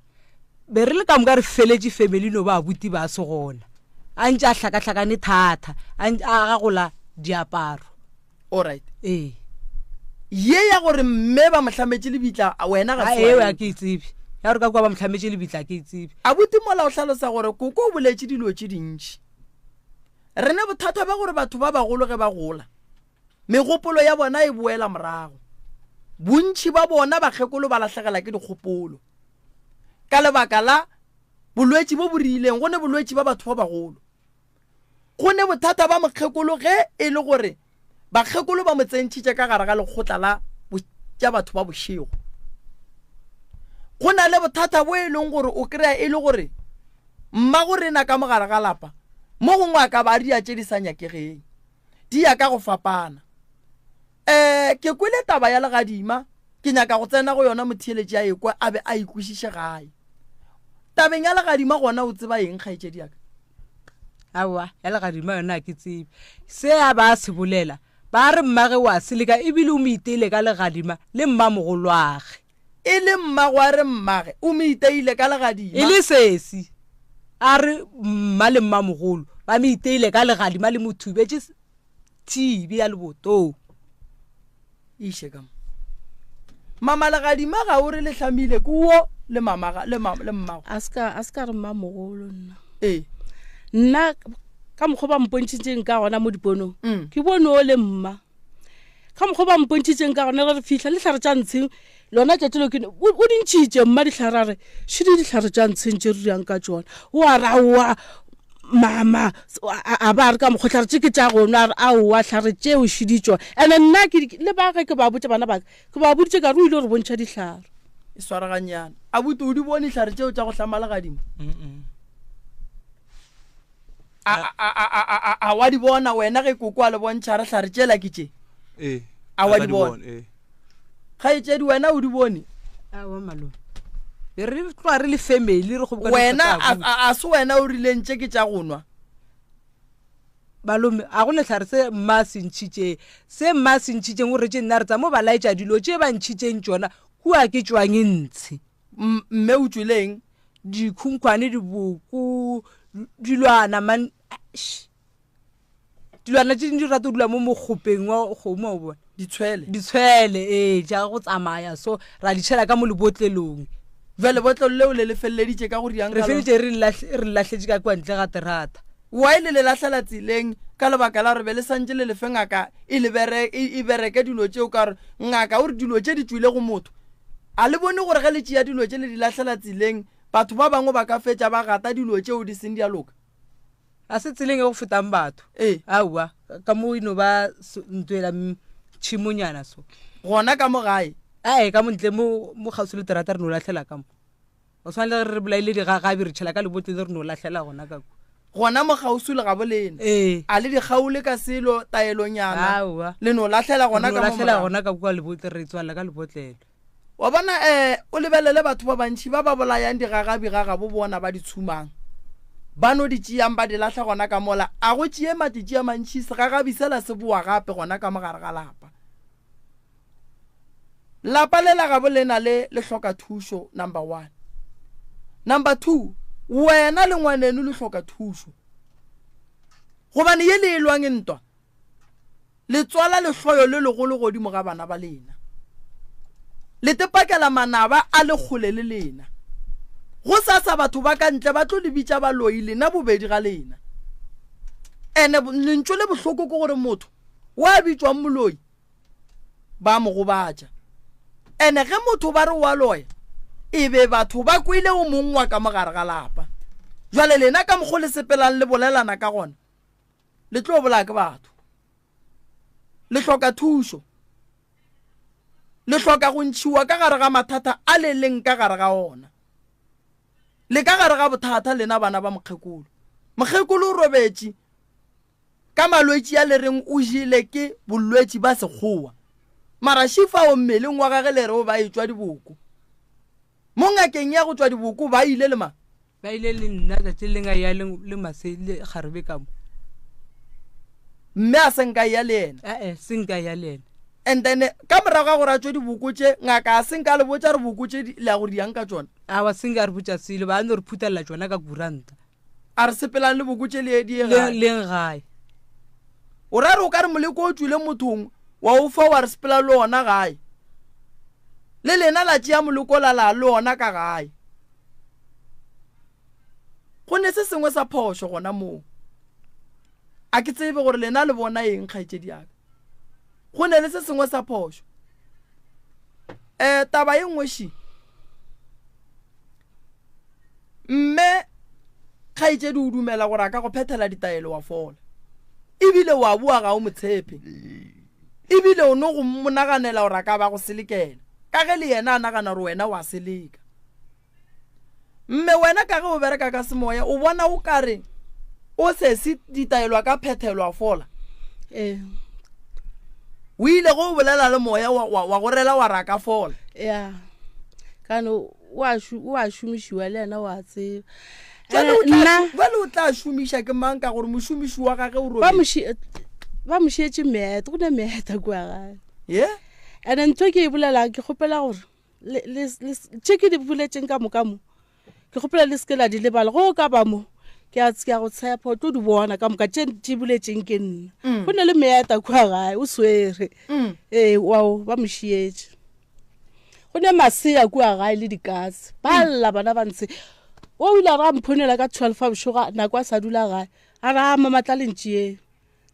Be re le ka moka re feletše family no ba abuti ba se gona a ntše a hlakahlakane thata a a gagola diaparo. Alright. Ee. Ye ya gore mme ba mo hlametše lebitla wena ga se wa e. A ke e tsebe. Ya gore ka kua ba mo hlametše lebitla ke e tsebe. Abuti mola o hlalosa gore koko o boletše dilo tše dintši. Re ne bothata bja gore batho ba bagolo ge ba gola megopolo ya bona e boela morago. Bontši ba bona bakgekolo ba lahlegela ke dikgopolo. Ka lebaka la bolwetši bo bo rileng, go ne bolwetši ba batho ba bagolo. Go ne bothata ba mokgekolo ge e le gore bakgekolo ba mo tsentšhitše ka gare ga lekgotla la tša batho ba bošego. Go na le bothata bo e leng gore o kry-a e le gore mmago rena ka mogare ga lapa mo gongwe a ka ba a ria tše di sa nyakegeng. Di ya ka go fapana. Um ke kwele taba ya legadima, ke nyaka go tsena go yona motheeletši a ekwe a be a e kwešiše gae. Tabeng ya legadima gona o tseba eng kgaetšedi ya ka? Aowa, ya legadima yona ga ke tsebe. Se a ba a se bolela, ba re mmage o a seleka ebile o mo iteile ka legadima le mmamogolwage. E le mmago a re mmage o mo iteile ka legadima. E le sesi a re mma le mmamogolo ba mo iteile ka legadima le mo thubetše thibi ya lebotong. Iše ka mo. Mama legadima ga o re le hlamile ke wo le mama le mama le mmago. A ska a ska re mmamogolo nna. Ee. Nna ka mokgwa ba mpontšhitšeng ka gona mo diponong mm. ke bone o le mma ka mokgwa ba mpontšhitšeng ka gona re fihla le tlhare tša ntsheng lona tšatši lo ke o di ntšhitše mma dihlare a re šidi dihlare tša ntsheng tše re dirang ka tšona o a re aowa mama a ba re ka mokgwa tlhare tše ke tša gona a re aowa tlhare tšeo šidi tšona ande nna le ba ge ke ba botša bana baka ke ba boditše ka re o ile gore bontšha dihlare e swaraganyana abuti o di bone dihlare tšeo tša go hlama legadimo a a wa di bona wena ge koko a le bontšha re hlare tšela ke tše ee a wa di bona ee kgaetšedi wena o di bone aowa malome be re tloga re le family re kgobokane wena tsa a abuti. a- a se wena o rileng tše ke tša go nwa malome a go lehlare se mma a se ntšhitšeng se mma a se ntšhitšeng o retše nna re tsa mo ba laetša dilo tše ba ntšhitšeng tšona kua ke tšwang ntshe M- mme o tšweleng? Dikhunkhwane, diboko, dilwana man eish. Dilwana tše dingwe di rata go dula mo mokgopeng wa kgomo wa o bona. Ditshwele. Ditshwele ee tša go tsamaya so ra di tšhela ka mo lebotlelong. Bjale lebotlelo leo le le feleleditše ka go riang Re feleditše re le lahletše ka kwa ntle ga terata. Why le le lahlela tseleng ka lebaka la gore be le santše le lefe ngaka e le bere e bereke dilo tšeo ka gore ngaka o re dilo tše di tšwile go motho. A le bone gore ge le tšea dilo tše le di lahlela tseleng batho ba bangwe ba ka fetša ba gata dilo tšeo di seng di a loka? A se tseleng e go fetang batho. Ee. Aowa, ka mo e no ba ntwela tšhimonyana so. Gona ka mo gae? Ae, ka mo ntle mo mo kgauswi le terata re no lahlela ka mo. Go swana le ge re bolaile digagabi re tšhela ka lebotlele re no lahlela gona ka kwa. Gona mo kgauswi le gabo lena? Ee. A le di kgaole ka selo taelonyana? Aowa. Le no lahlela gona Re no ka mo lahlela morago? gona ka kwa lebotle re tswalela ka lebotlelo. Wa bona, eh, o lebelele batho ba bantši ba ba bolayang digagabi ga gabo bona ba di tshumang. Ba no di tšeang ba di lahla gona ka mola. A go tšee matšatši a mantši segagabi sela se boa gape gona ka mo gare ga lapa. Lapa le la gabo lena le le hloka thušo, number one. Number two, wena le ngwaneno le hloka thušo. Gobane ye le e lwang ntwa, Le tswala lehloyo le legolo godimo ga bana ba lena. Le tepakela manaba a le kgole le lena. Gosasa batho ba ka ntle ba tlo le bitša baloi lena bobedi ga lena. Ene lentšu le bohloko ke gore motho wa bitšwang moloi ba mo gobatša. Ene ge motho ba re wa loya e be batho ba kwele o mong wa ka mogare ga lapa. Jwale lena ka mokgo le sepelang le bolelana ka gona Le tlo bolaya ke batho. Le hloka thušo. Le hloka go ntšhiwa ka gare ga mathata a le leng ka gare ga ona. Le ka gare ga bothata lena bana ba mokgekolo. Mokgekolo o robetše ka malwetši a le reng o jele ke bolwetši ba sekgowa. Mara šifao mmeleng wa gage le re o ba etšwa diboko. Mo ngakeng ya go tšwa diboko ba ile le mang? Ba ile le nna tšatši le leng a ya le, le mase le kgarebe ka mo. Mme a se nka ya le yena? Ae, se nka ya le yena. And then ka morago ga gore a tšwe diboko tše, ngaka a se nka le botša re boko tše le ya go diang ka tšona? Awa, se nka re botša selo, ba no re phuthelela tšona ka kuranta. A re sepelang le boko tše le ye di ye gae. Leng gae. O ra re o ka re moleko o tšwile mothong wa o fa wa re sepela le ona gae. Le lena la tšea moleko la la le ona ka gae. Go ne se sengwe sa phošo gona moo. A ke tsebe gore lena le bona eng kgaetšedi ya ka. Go ne le se sengwe sa phošo. Um taba ye nngwe ši. Mme kgaetšedi o dumela gore a ka go phethela ditaelo wa fola. Ebile wa boa ga o mo tshepe. Ebile o no go monaganela gore a ka ba go selekela. Ka ge le yena a nagana gore wena wa seleka. Mme wena ka ge o bereka ka semoya o bona o ka re o sesi ditaelo a ka phethelwa fola. Ee. O ile go bolela le moya wa, wa, wa go rela wa re a ka fola. Ya. Kano o a o a šomišiwa le yena wa tseba. Jwale o tla, Nna jwale o tla šomiša ke mang ka gore mošomiši wa gage o ba robetše? mo ba mo šietše meeta, go ne meeta kua gae. Ye? And ntho e ke e bolelang ke kgopela gore le, le, le, tše ke di boletšeng ka moka mo ke kgopela le seke la di lebala go ka ba mo ke a ke a go tshepa o tlo di bona ka moka tše di boletseng ke nna mm. go ne le meeta kua gae o swere mm. ee wao ba mo šietše go ne masea kua gae le dikatse ba mm. lla bana ba ntshe o ile a re a mphonela ka 12 a bošoga nako a sa dula gae a re a mamatla lentšieng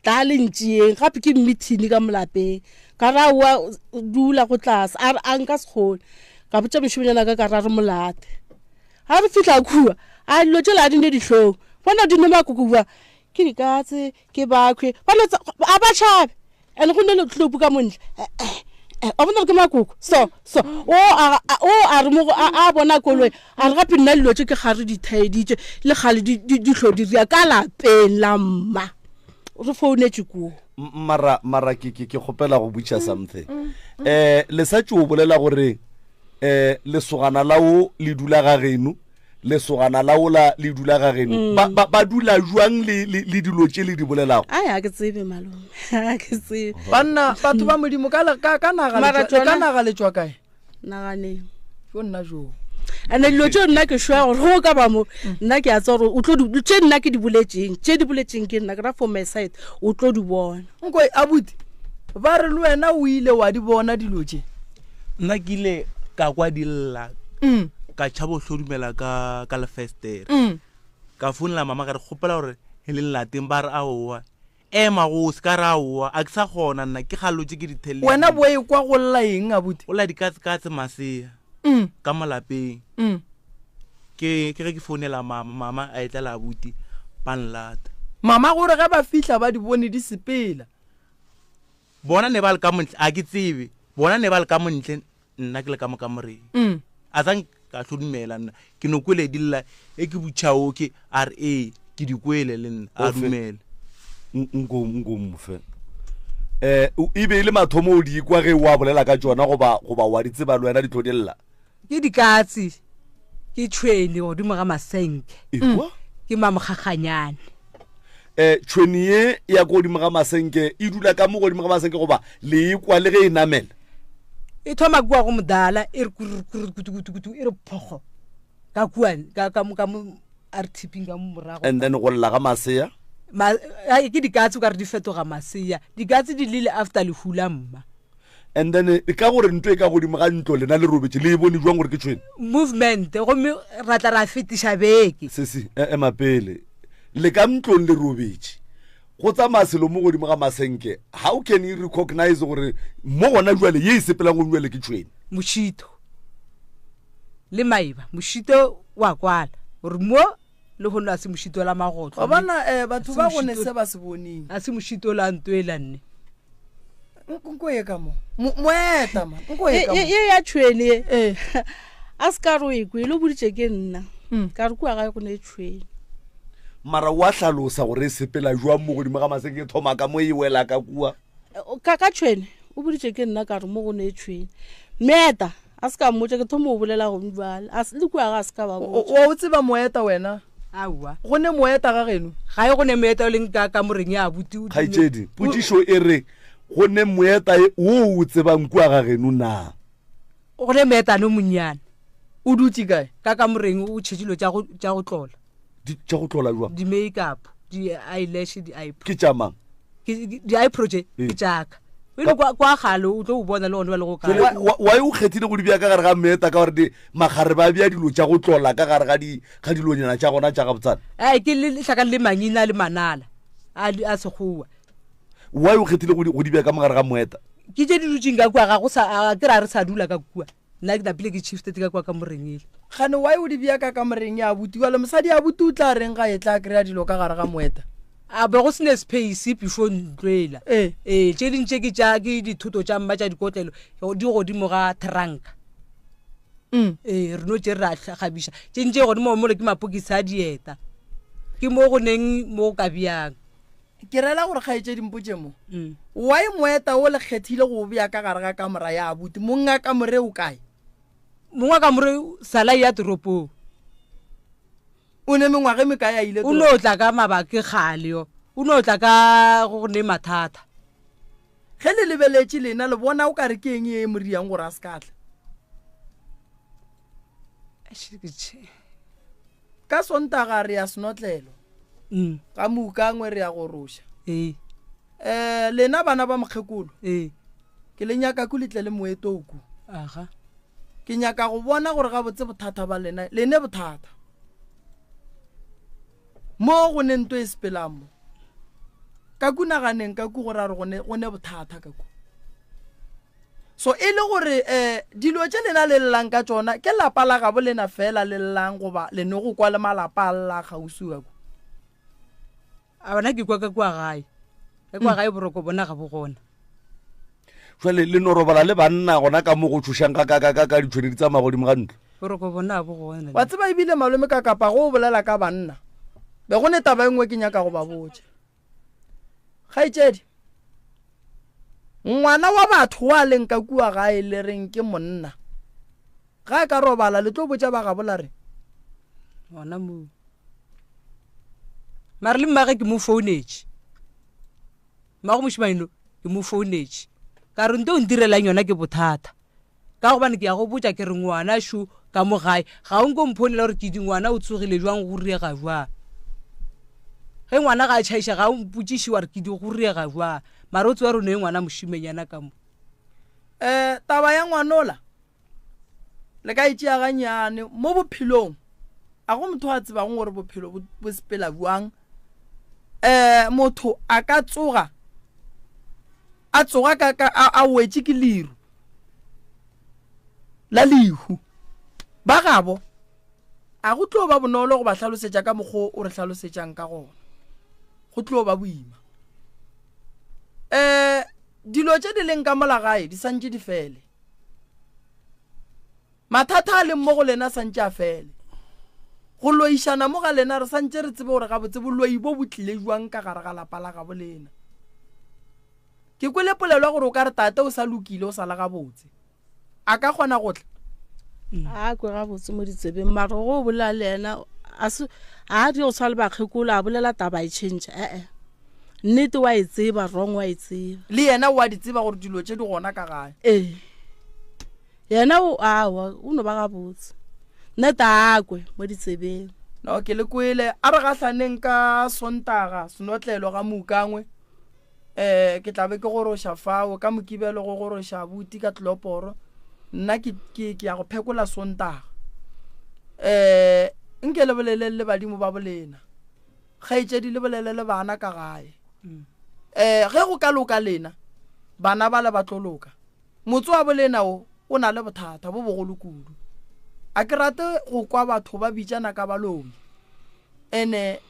Tla le ntšeeng gape ke mmithini ka molapeng. Ka ra wa dula go tlase a re a nka se kgone. Ka botša mošemanyana ka ka ra re molate. Ga re fihla kua a dilo tšela a di ne dihlong. Bona di ne makoko kua ke dikatse ke bakhwe bona a ba tšhabe and go ne letlopu ka montle. Wa bona gore ke makoko so so o a o a re mo a bona koloi a re gape nna dilo tše ke ga re di thaeditše le kgale di di di hlo di ria ka lapeng la mma re founetše koo mara mara ke ke ke kgopela go butša something eh le sa tšo bolela gore eh lesogana la o le dula ga geno lesogana la ola le dula ga geno mm. ba, ba, ba dula jwang le, le, le dilo tše le di bolelago ai ga ke tsebe malome ga ke tsebe banna batho ba modimo ka, ka, ka naga le ka naga le tšwa kae naganeng yo nna joo. And dilo tšeo nna ke šoya gore go ka ba mo nna ke a tseba gore o tlo di tše nna ke di boletseng tše di boletseng ke nna ke ra for my side o tlo di bona. Nkwe abuti ba re le wena o ile wa di bona dilo tše. Nna ke ile ka kwa di lla Mm. ka tšhaba go hlodumela ka ka lefestere Mm. ka founela mama ka re kgopela gore e le lateng ba re aowa ema go se ka re aowa a ke sa kgona nna ke galotše ke dithelle Wena bo e kwa go lla eng abuti? o la dikatsekatse masea Mm. ka mo lapeng Mm. ke ke ge ke founela mama mama a etla le abuti ba nlata Mama gore ge ba fihla ba di bone di sepela. Bona ne ba le ka montle, a ke tsebe. Bona ne ba le ka montle, nna ke le ka mo kamoreng. Mm. A sa ka hlodumela nna. Ke no kwele di lla, e ke butšha oke, a re ee, ke di kwele le nna, a Ofe? dumele. Nko nko mofe. Eh, e be e le mathomo o di kwa ge wa bolela ka tšona goba goba wa di tseba le wena di tlo di lla? Ke dikatse, ke tšhwene godimo ga masenke. Ekwa? Ke mamokgakganyane. Eh, tšhwene ye ya ko godimo ga masenke e dula ka mo godimo ga masenke goba le e kwa le ge e namela? E thoma kua go modala e re kurr kurr kutu kutu kutu e re phogo ka kua ka ka mo ka mo RTP ka mo morago. And then go lla ga masea? Ma, ai, ke dikatse o ka re di fetoga masea. Dikatse di lile after lehu la mma. And then e ka gore ntho e ka godimo ga ntlo lena le robetše le e bone jwang gore ke tšhwene? Movement gomme ra tla ra fetiša beke. Sesi, e ema pele. Le ka ntlong le robetše. Go tsamaya selo mo godimo ga masenke. How can you recognize gore mo gona jwale ye e sepelang go jwale ke tšhwene? Mošito le maeba. Mošito wa kwala gore mo le gono a se mošito la magotlo. Wa bona eh, batho A se ba go ne mošito- se ba se boneng. A se mošito la ntoela nne. Nko ye ka mo. Moeta ma. Nko ye ka mo. Ye ya tšhwene ye. Eh. A se ka re o e kwele o boditše ke nna. Mm. Ka re kua gae go ne tšhwene. Mara wa hlalosa gore e sepela jwang mo godimo ga maseke e thoma ka mo e wela ka kua. Ka ka tšhwene o boditše ke nna ka re mo go ne tšhwene. Moeta a se ka mmotša ke thoma go bolela go bjale. A se le kua ga a se ka ba botša. Wa o tseba moeta wena? Aowa. Go ne moeta ga geno? Ga e go ne moeta o leng ka kamoreng ya abuti. Kgaetšedi, potšišo e re go ne moeta e, wo o tsebang kua ga geno na? Go ne moetane o monnyane. O dutše kae? Ka kamoreng o tšhetše dilo tša go, tša go tlola. Di, tša go tlola jwang? Di-makeup, di-eyelash, di-eyebrow. Ke tša mang? Ke, ke, di-eyebrow tše, Ee. ke tša ka. O ile kwa, kwa gale o tlo o bona le gone ba le go kae. Jwale, wa, why o kgethile go di bea ka gare ga meeta ka gore di, magare ba bea dilo tša go tlola ka gare ga di, ga dilonyana tša gona tša gabotsana? Ai, ke le, hlakane le mangina le manala a, a Sekgowa. Why o kgethile go di, go di bea ka mo gare ga moeta? Ke tše di dutšeng ka kua, ga go sa, a ke ra re sa dula ka kua. Nna ke napile ke shifted ka kua kamoreng ele. Kgane why o di bea ka kamoreng ya abuti? Bjale mosadi abuti o tla reng ga e tla kry-a dilo ka gare ga moeta? A be go se ne space before ntlo ela. Ee. Ee, tše ding tše ke tša, ke dithoto tša mma tša dikotlelo, di godimo ga trunk. Mm. Ee, re no tše ra kgabiša. Tše ding tše godimo mole ke mapokisi a dieta. Ke mo go neng mo go ka bjang. Ke rela gore kgaetšedi mpotše mo. Mm. Why moeta o le kgethile go o bea ka gare ga kamora ya abuti? Mong a kamore o kae? Mong wa kamore sala ya toropong. O ne mengwaga e mekae a ile O no tla ka mabake kgale yo. O no tla ka go ne mathata. Ge le lebeletše lena le bona o ka re ke eng e mo riang gore a se ka tla? Eish, ke tšhe. Ka Sontaga re ya senotlelo. Mm. Ga moukangwe re ya go roša. Ee. Eh, lena bana ba mokgekolo. Ee. Ke le nyaka ku letle le moetoku. Aga. Ke nyaka go bona gore gabotse bothata ba lena, lene bothata. Mo go ne nto e sepelang mo. Ka ku naganeng ka ku gore a re go ne, go ne bothata ka ku. So e le gore eh dilo tše lena le llang ka tšona ke lapa la gabo lena fela le llang goba le no go kwa le malapa a lla kgauswi ka kwa? A bona ke kwa ka kua gae. Ka kua gae boroko bona ga bo gona. Jwale le no robala le banna gona ka mo go tšhošang ka, ka, ka, ka, ka ditšhwene di tsamaya godimo ga ntlo. Boroko bona ga bo gona. Wa tseba ebile malome ka kapa go o bolela ka banna, be go ne taba e nngwe ke nyaka go ba botša. Kgaetšedi, ngwana wa batho wa leng ka kua gae le reng ke monna, ga a ka robala le tlo botša ba gabo la re? Gona moo. Mare le mmage ke mo founetše. Mmago mošemane no ke mo founetše. Ka re nto o ntirelang yona ke bothata. Ka gobane ke ya go botša ke re ngwana šo Ka mo gae ga o nko mphonela gore ke di ngwana o tsogile jwang go riega jwang. Ge ngwana ga a tšhaiša ga o mpotšiše wa re ke di go riega jwang. Mara o tseba gore o ne ngwana mošimenyana ka mo. Um taba ya ngwanola le ka e tšea gannyane mo bophelong a go motho a tsebago gore bophelo bo sepela bjang. Um motho a ka tsoga a tsoga ka, ka a, a wetše ke leru la lehu. Ba gabo a go tlo ba bonolo go ba hlalosetša ka mokgwa o re hlalosetšang ka gona, go tlo ba boima. Um dilo tše di leng ka mola gae di santše di fele, mathata a leng mo go lena santše a fele, go loišana mo ga lena re santše re tsebe gore gabotse boloi bo bo tlile jwang ka gare ga lapa la gabo lena. Ke kwele polelo ya gore o ka re tate o sa lokile o sa le gabotse. A ka kgona go tla? A kwe gabotse mo ditsebeng mara go o bolela le yena a se a di go tshwana le bakgekolo a bolela taba e change ee nnete wa e tseba wrong wa e tseba. Le yena o a di tseba gore dilo tše di gona ka gae. Ee yena o awa o no ba gabotse nnete a kwe mo ditsebeng. No ke le kwele a re gahlaneng ka Sontaga senotlelo ga Moukangwe. um ke tla be ke goroša fao ka mokibelo go goroša abuti ka tleloporo nna ke, ke, ke ya go phekola sontaga um nke le boleleng le badimo ba bolena kgaetšedi le bolele le bana ka gae um ge go ka loka lena bana ba le ba tlo loka motse wa bolena o o na le bothata bo bogolo kudu a ke rate go kwa batho ba bitšana ka baloi ene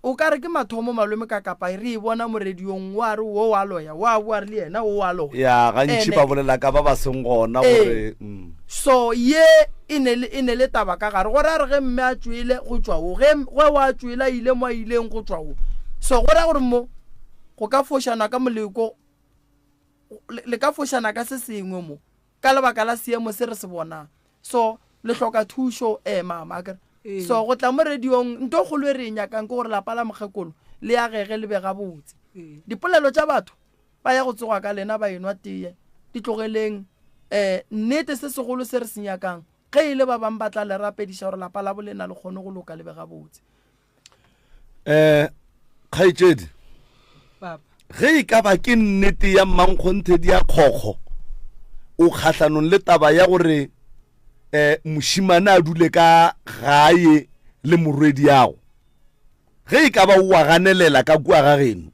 O ka re ke mathomo malome ka kapa re e bona mo radiong wa re wo wa loya wa boa re le yena wo wa loya. Ya gantši Ene ba bolela ka ba ba seng gona ee gore mm. so ye e ne le e ne le taba ka gare gore a re ge mme a tšwele go tšwa wo ge ge wa tšwele a ile mo a ileng go tšwa wo so go ra gore mo go ka fošana ka moleko le le ka fošana ka se sengwe mo ka lebaka la seemo se re se bonang So le hloka thušo eh mama akere. Ee. So go tla mo radiong nto kgolo e re e nyakang ke gore lapa la mokgekolo le agege le be gabotse. Ee. Dipolelo tša batho ba ya go tsoga ka lena ba enwa teye di tlogeleng eh nnete se segolo se re se nyakang ge e le ba bang ba tla le rapediša gore lapa la bolena le kgone go loka le be gabotse. um kgaetšedi papa ge e ka ba ke nnete ya mmankgonthe di ya kgokgo o kgahlanong le taba ya gore um mošimane a dule ka gae le morwedi yago ge e ka ba o wa ganelela ka kua ga geno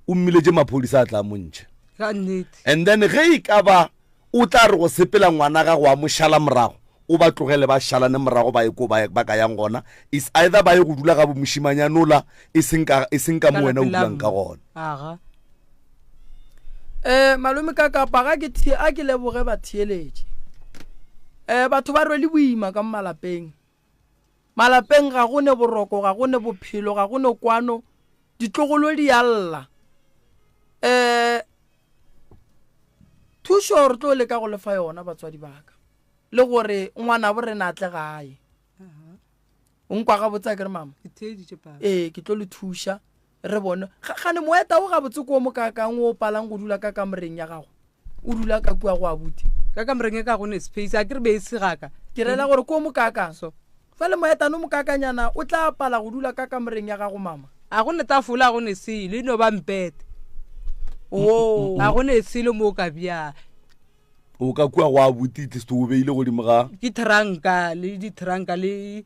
o mmiletše maphodisa a tla montšhe ka nnete and then ge e ka ba O tla re go sepela ngwana gago a mo šala morago, o ba tlogele ba šalane morago ba ye ko ba, ba ka yang gona. It's either ba ye go dula ga bo mošimanyana ola, e seng ka, e seng ka Ka mo wena o lapeng la dulang ka mma. gona. Aga. Eh malome ka kapa ga ke thie a ke leboge batheeletši. Eh batho ba rwele boima ka mo malapeng. Malapeng ga go ne boroko, ga go ne bophelo, ga go ne kwano. Ditlogolo di a lla. Eh Thušo re tlo leka go lefa yona batswadi ba ka le gore ngwanabo rena a tle gae. O nkwa gabotse a ke re mama? Ee, ke tlo le thuša re bone. Gane moeta o gabotse ko o mokaakang o palang go dula ka kamoreng ya gago? O dula ka kua go abuti. Ka kamoreng e ka go ne space a ke re be e se gaka. Ke rela gore ko o mokaakang. So. Fale moetane o mokaakanyana o tla pala go dula ka kamoreng ya gago mama. A go ne tafola a go ne selo e no ba mpete. Oo. A go ne selo mo o ka bjang. O ka kua go abuti at least o beile godimo ga. Ke tranka le ditranka le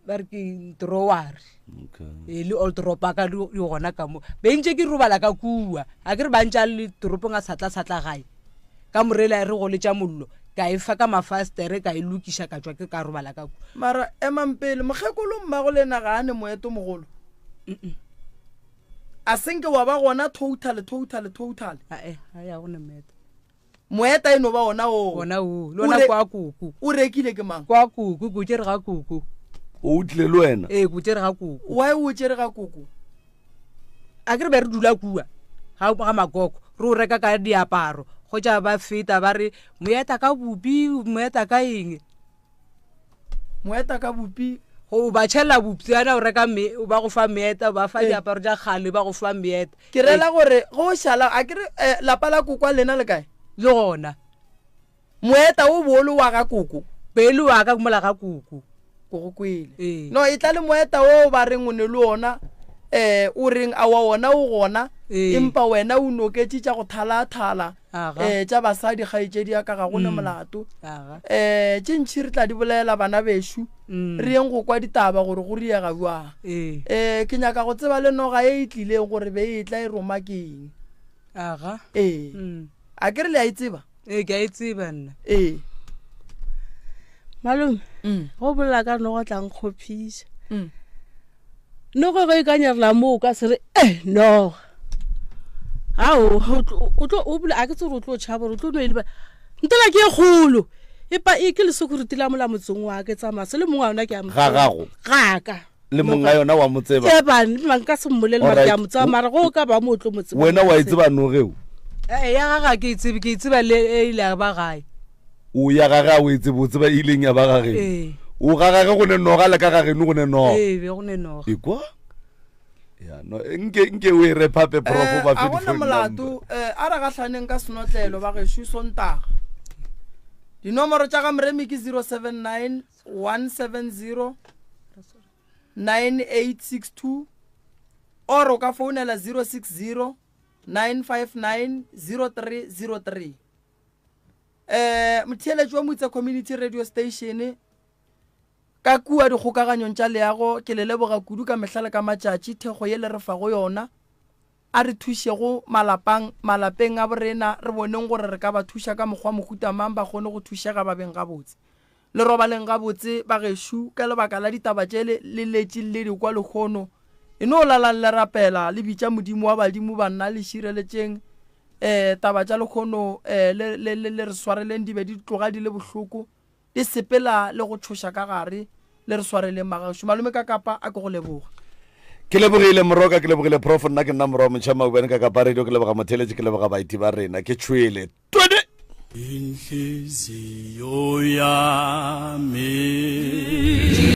ba re ke droware Okay. e le old ropa ka di di gona ka mo be ntse ke robala ka kua a ke re ba ntse a le toropong a satla satla gae ka morela re goletša mollo ka e fa ka mafastere ka e lokiša ka tšwa ke ka robala ka kua Mara emang pele mokgekolo mmago lena ga a ne moeto mogolo. A senke wa ba gona total total total. ae ga ya go ne moeta Moeta e no ba ona oo. Ona oo. Le O ona re- kwa koko. O rekile ke mang? Kwa koko, ko tšere ga koko. O tlile le wena? Ee, ko tšere ga koko. Why o tšere ga koko? A ke re be re dula kua ga ga makoko, re o reka ka diaparo. Go tša ba feta ba re moeta ka bupi, moeta ka eng. Moeta ka bupi. Go ba tšhela bupjana o reka me, ba go fa meeta, ba fa Ee. diaparo tša kgale ba go fa meeta. Ke rela gore ge o šala a ke re eh, lapa la koko a lena le kae? Le gona. Moeta o bolo wa ga koko. Pele wa ka mola ga kuku. Ko go kwele. Ee. No e tla le moeta o ba reng o ne le ona eh o reng a wa ona o gona Ee. empa wena o noketše tša go thala-thala Aga. eh tša basadi kgaetšedi ya ka ga go ne molato. Aga. Eh tše ntši re tla di bolela bana bešo re yeng go kwa ditaba gore go riega bjang. Ee. Eh ke nyaka go tseba le noga e e tlileng gore be e tla e roma keng. Aga. Ee. A ke re le a e tseba? Ee, ke a e tseba nna. Ee. Malome, Mm. go bolela ka noga tla nkgopiša. Mm. Noga ge e ka nyarela moo o ka se re e noga. Ao, o tlo- o tlo o bole a ke tse gore o tlo tšhaba gore o tlo no e leba. Ntela ke e kgolo. E pa e ke lesecurity la mola motseng wa ke tsamaya se le mongwe wa yona ke a mo Ga gago? Ga ka. Le monga yona wa mo tseba? Ee, bane, nka se mmolele mara ke a mo tseba, mara go ka ba mo o tlo mo tseba. Wena wa e tseba nogeo? Ee, ya gage ga ke e tsebe, ke e tseba le e ile ya ba gae. O ya gage a o e tsebe, o tseba e ileng ya ba gageno. Ee. O ga gage go ne noga le ka gageno go ne noga. Ee, be go ne noga. Ekwa? Ya, no, nke, nke o e re phape prof Eh, ba a fe gona di-phone molato number. eh, a re gahlaneng ka senotlelo ba gešo Sontaga. Dinomoro tša ga Moremi ke 079 170 9862 or o ka founela 060 959 0303. Eh, motheeletši wa Motse Community Radio Station ka kua dikgokaganyong tša leago ke le leboga kudu ka mehla le ka matšatši thekgo ye le re fago yona. A re thušego malapang, malapeng a borena, re boneng gore re ka ba thuša ka mokgwa mohuta mang ba kgone go thušega ba beng gabotse. Le robaleng gabotse, bagešo, ka lebaka la ditaba tše le, le letše le di kwa lehono. E no lalang le rapela, le bitša Modimo wa badimo banna, le šireletšeng, eh, taba tša lehono, eh, le, le, le, le re swareleng di be di tloga di le bohloko. Di sepela le go tšhoša ka gare. Le re swareleng magašo. Malome Kakapa a ke go leboga. Ke lebogile Moroka, ke lebogile Prof. Nna ke nna Morwa Motšha Maubane Kakapa Radio. Ke leboga motheeletši, ke leboga baeti ba rena. Ke tšhwele. Twene! Inhliziyo yami.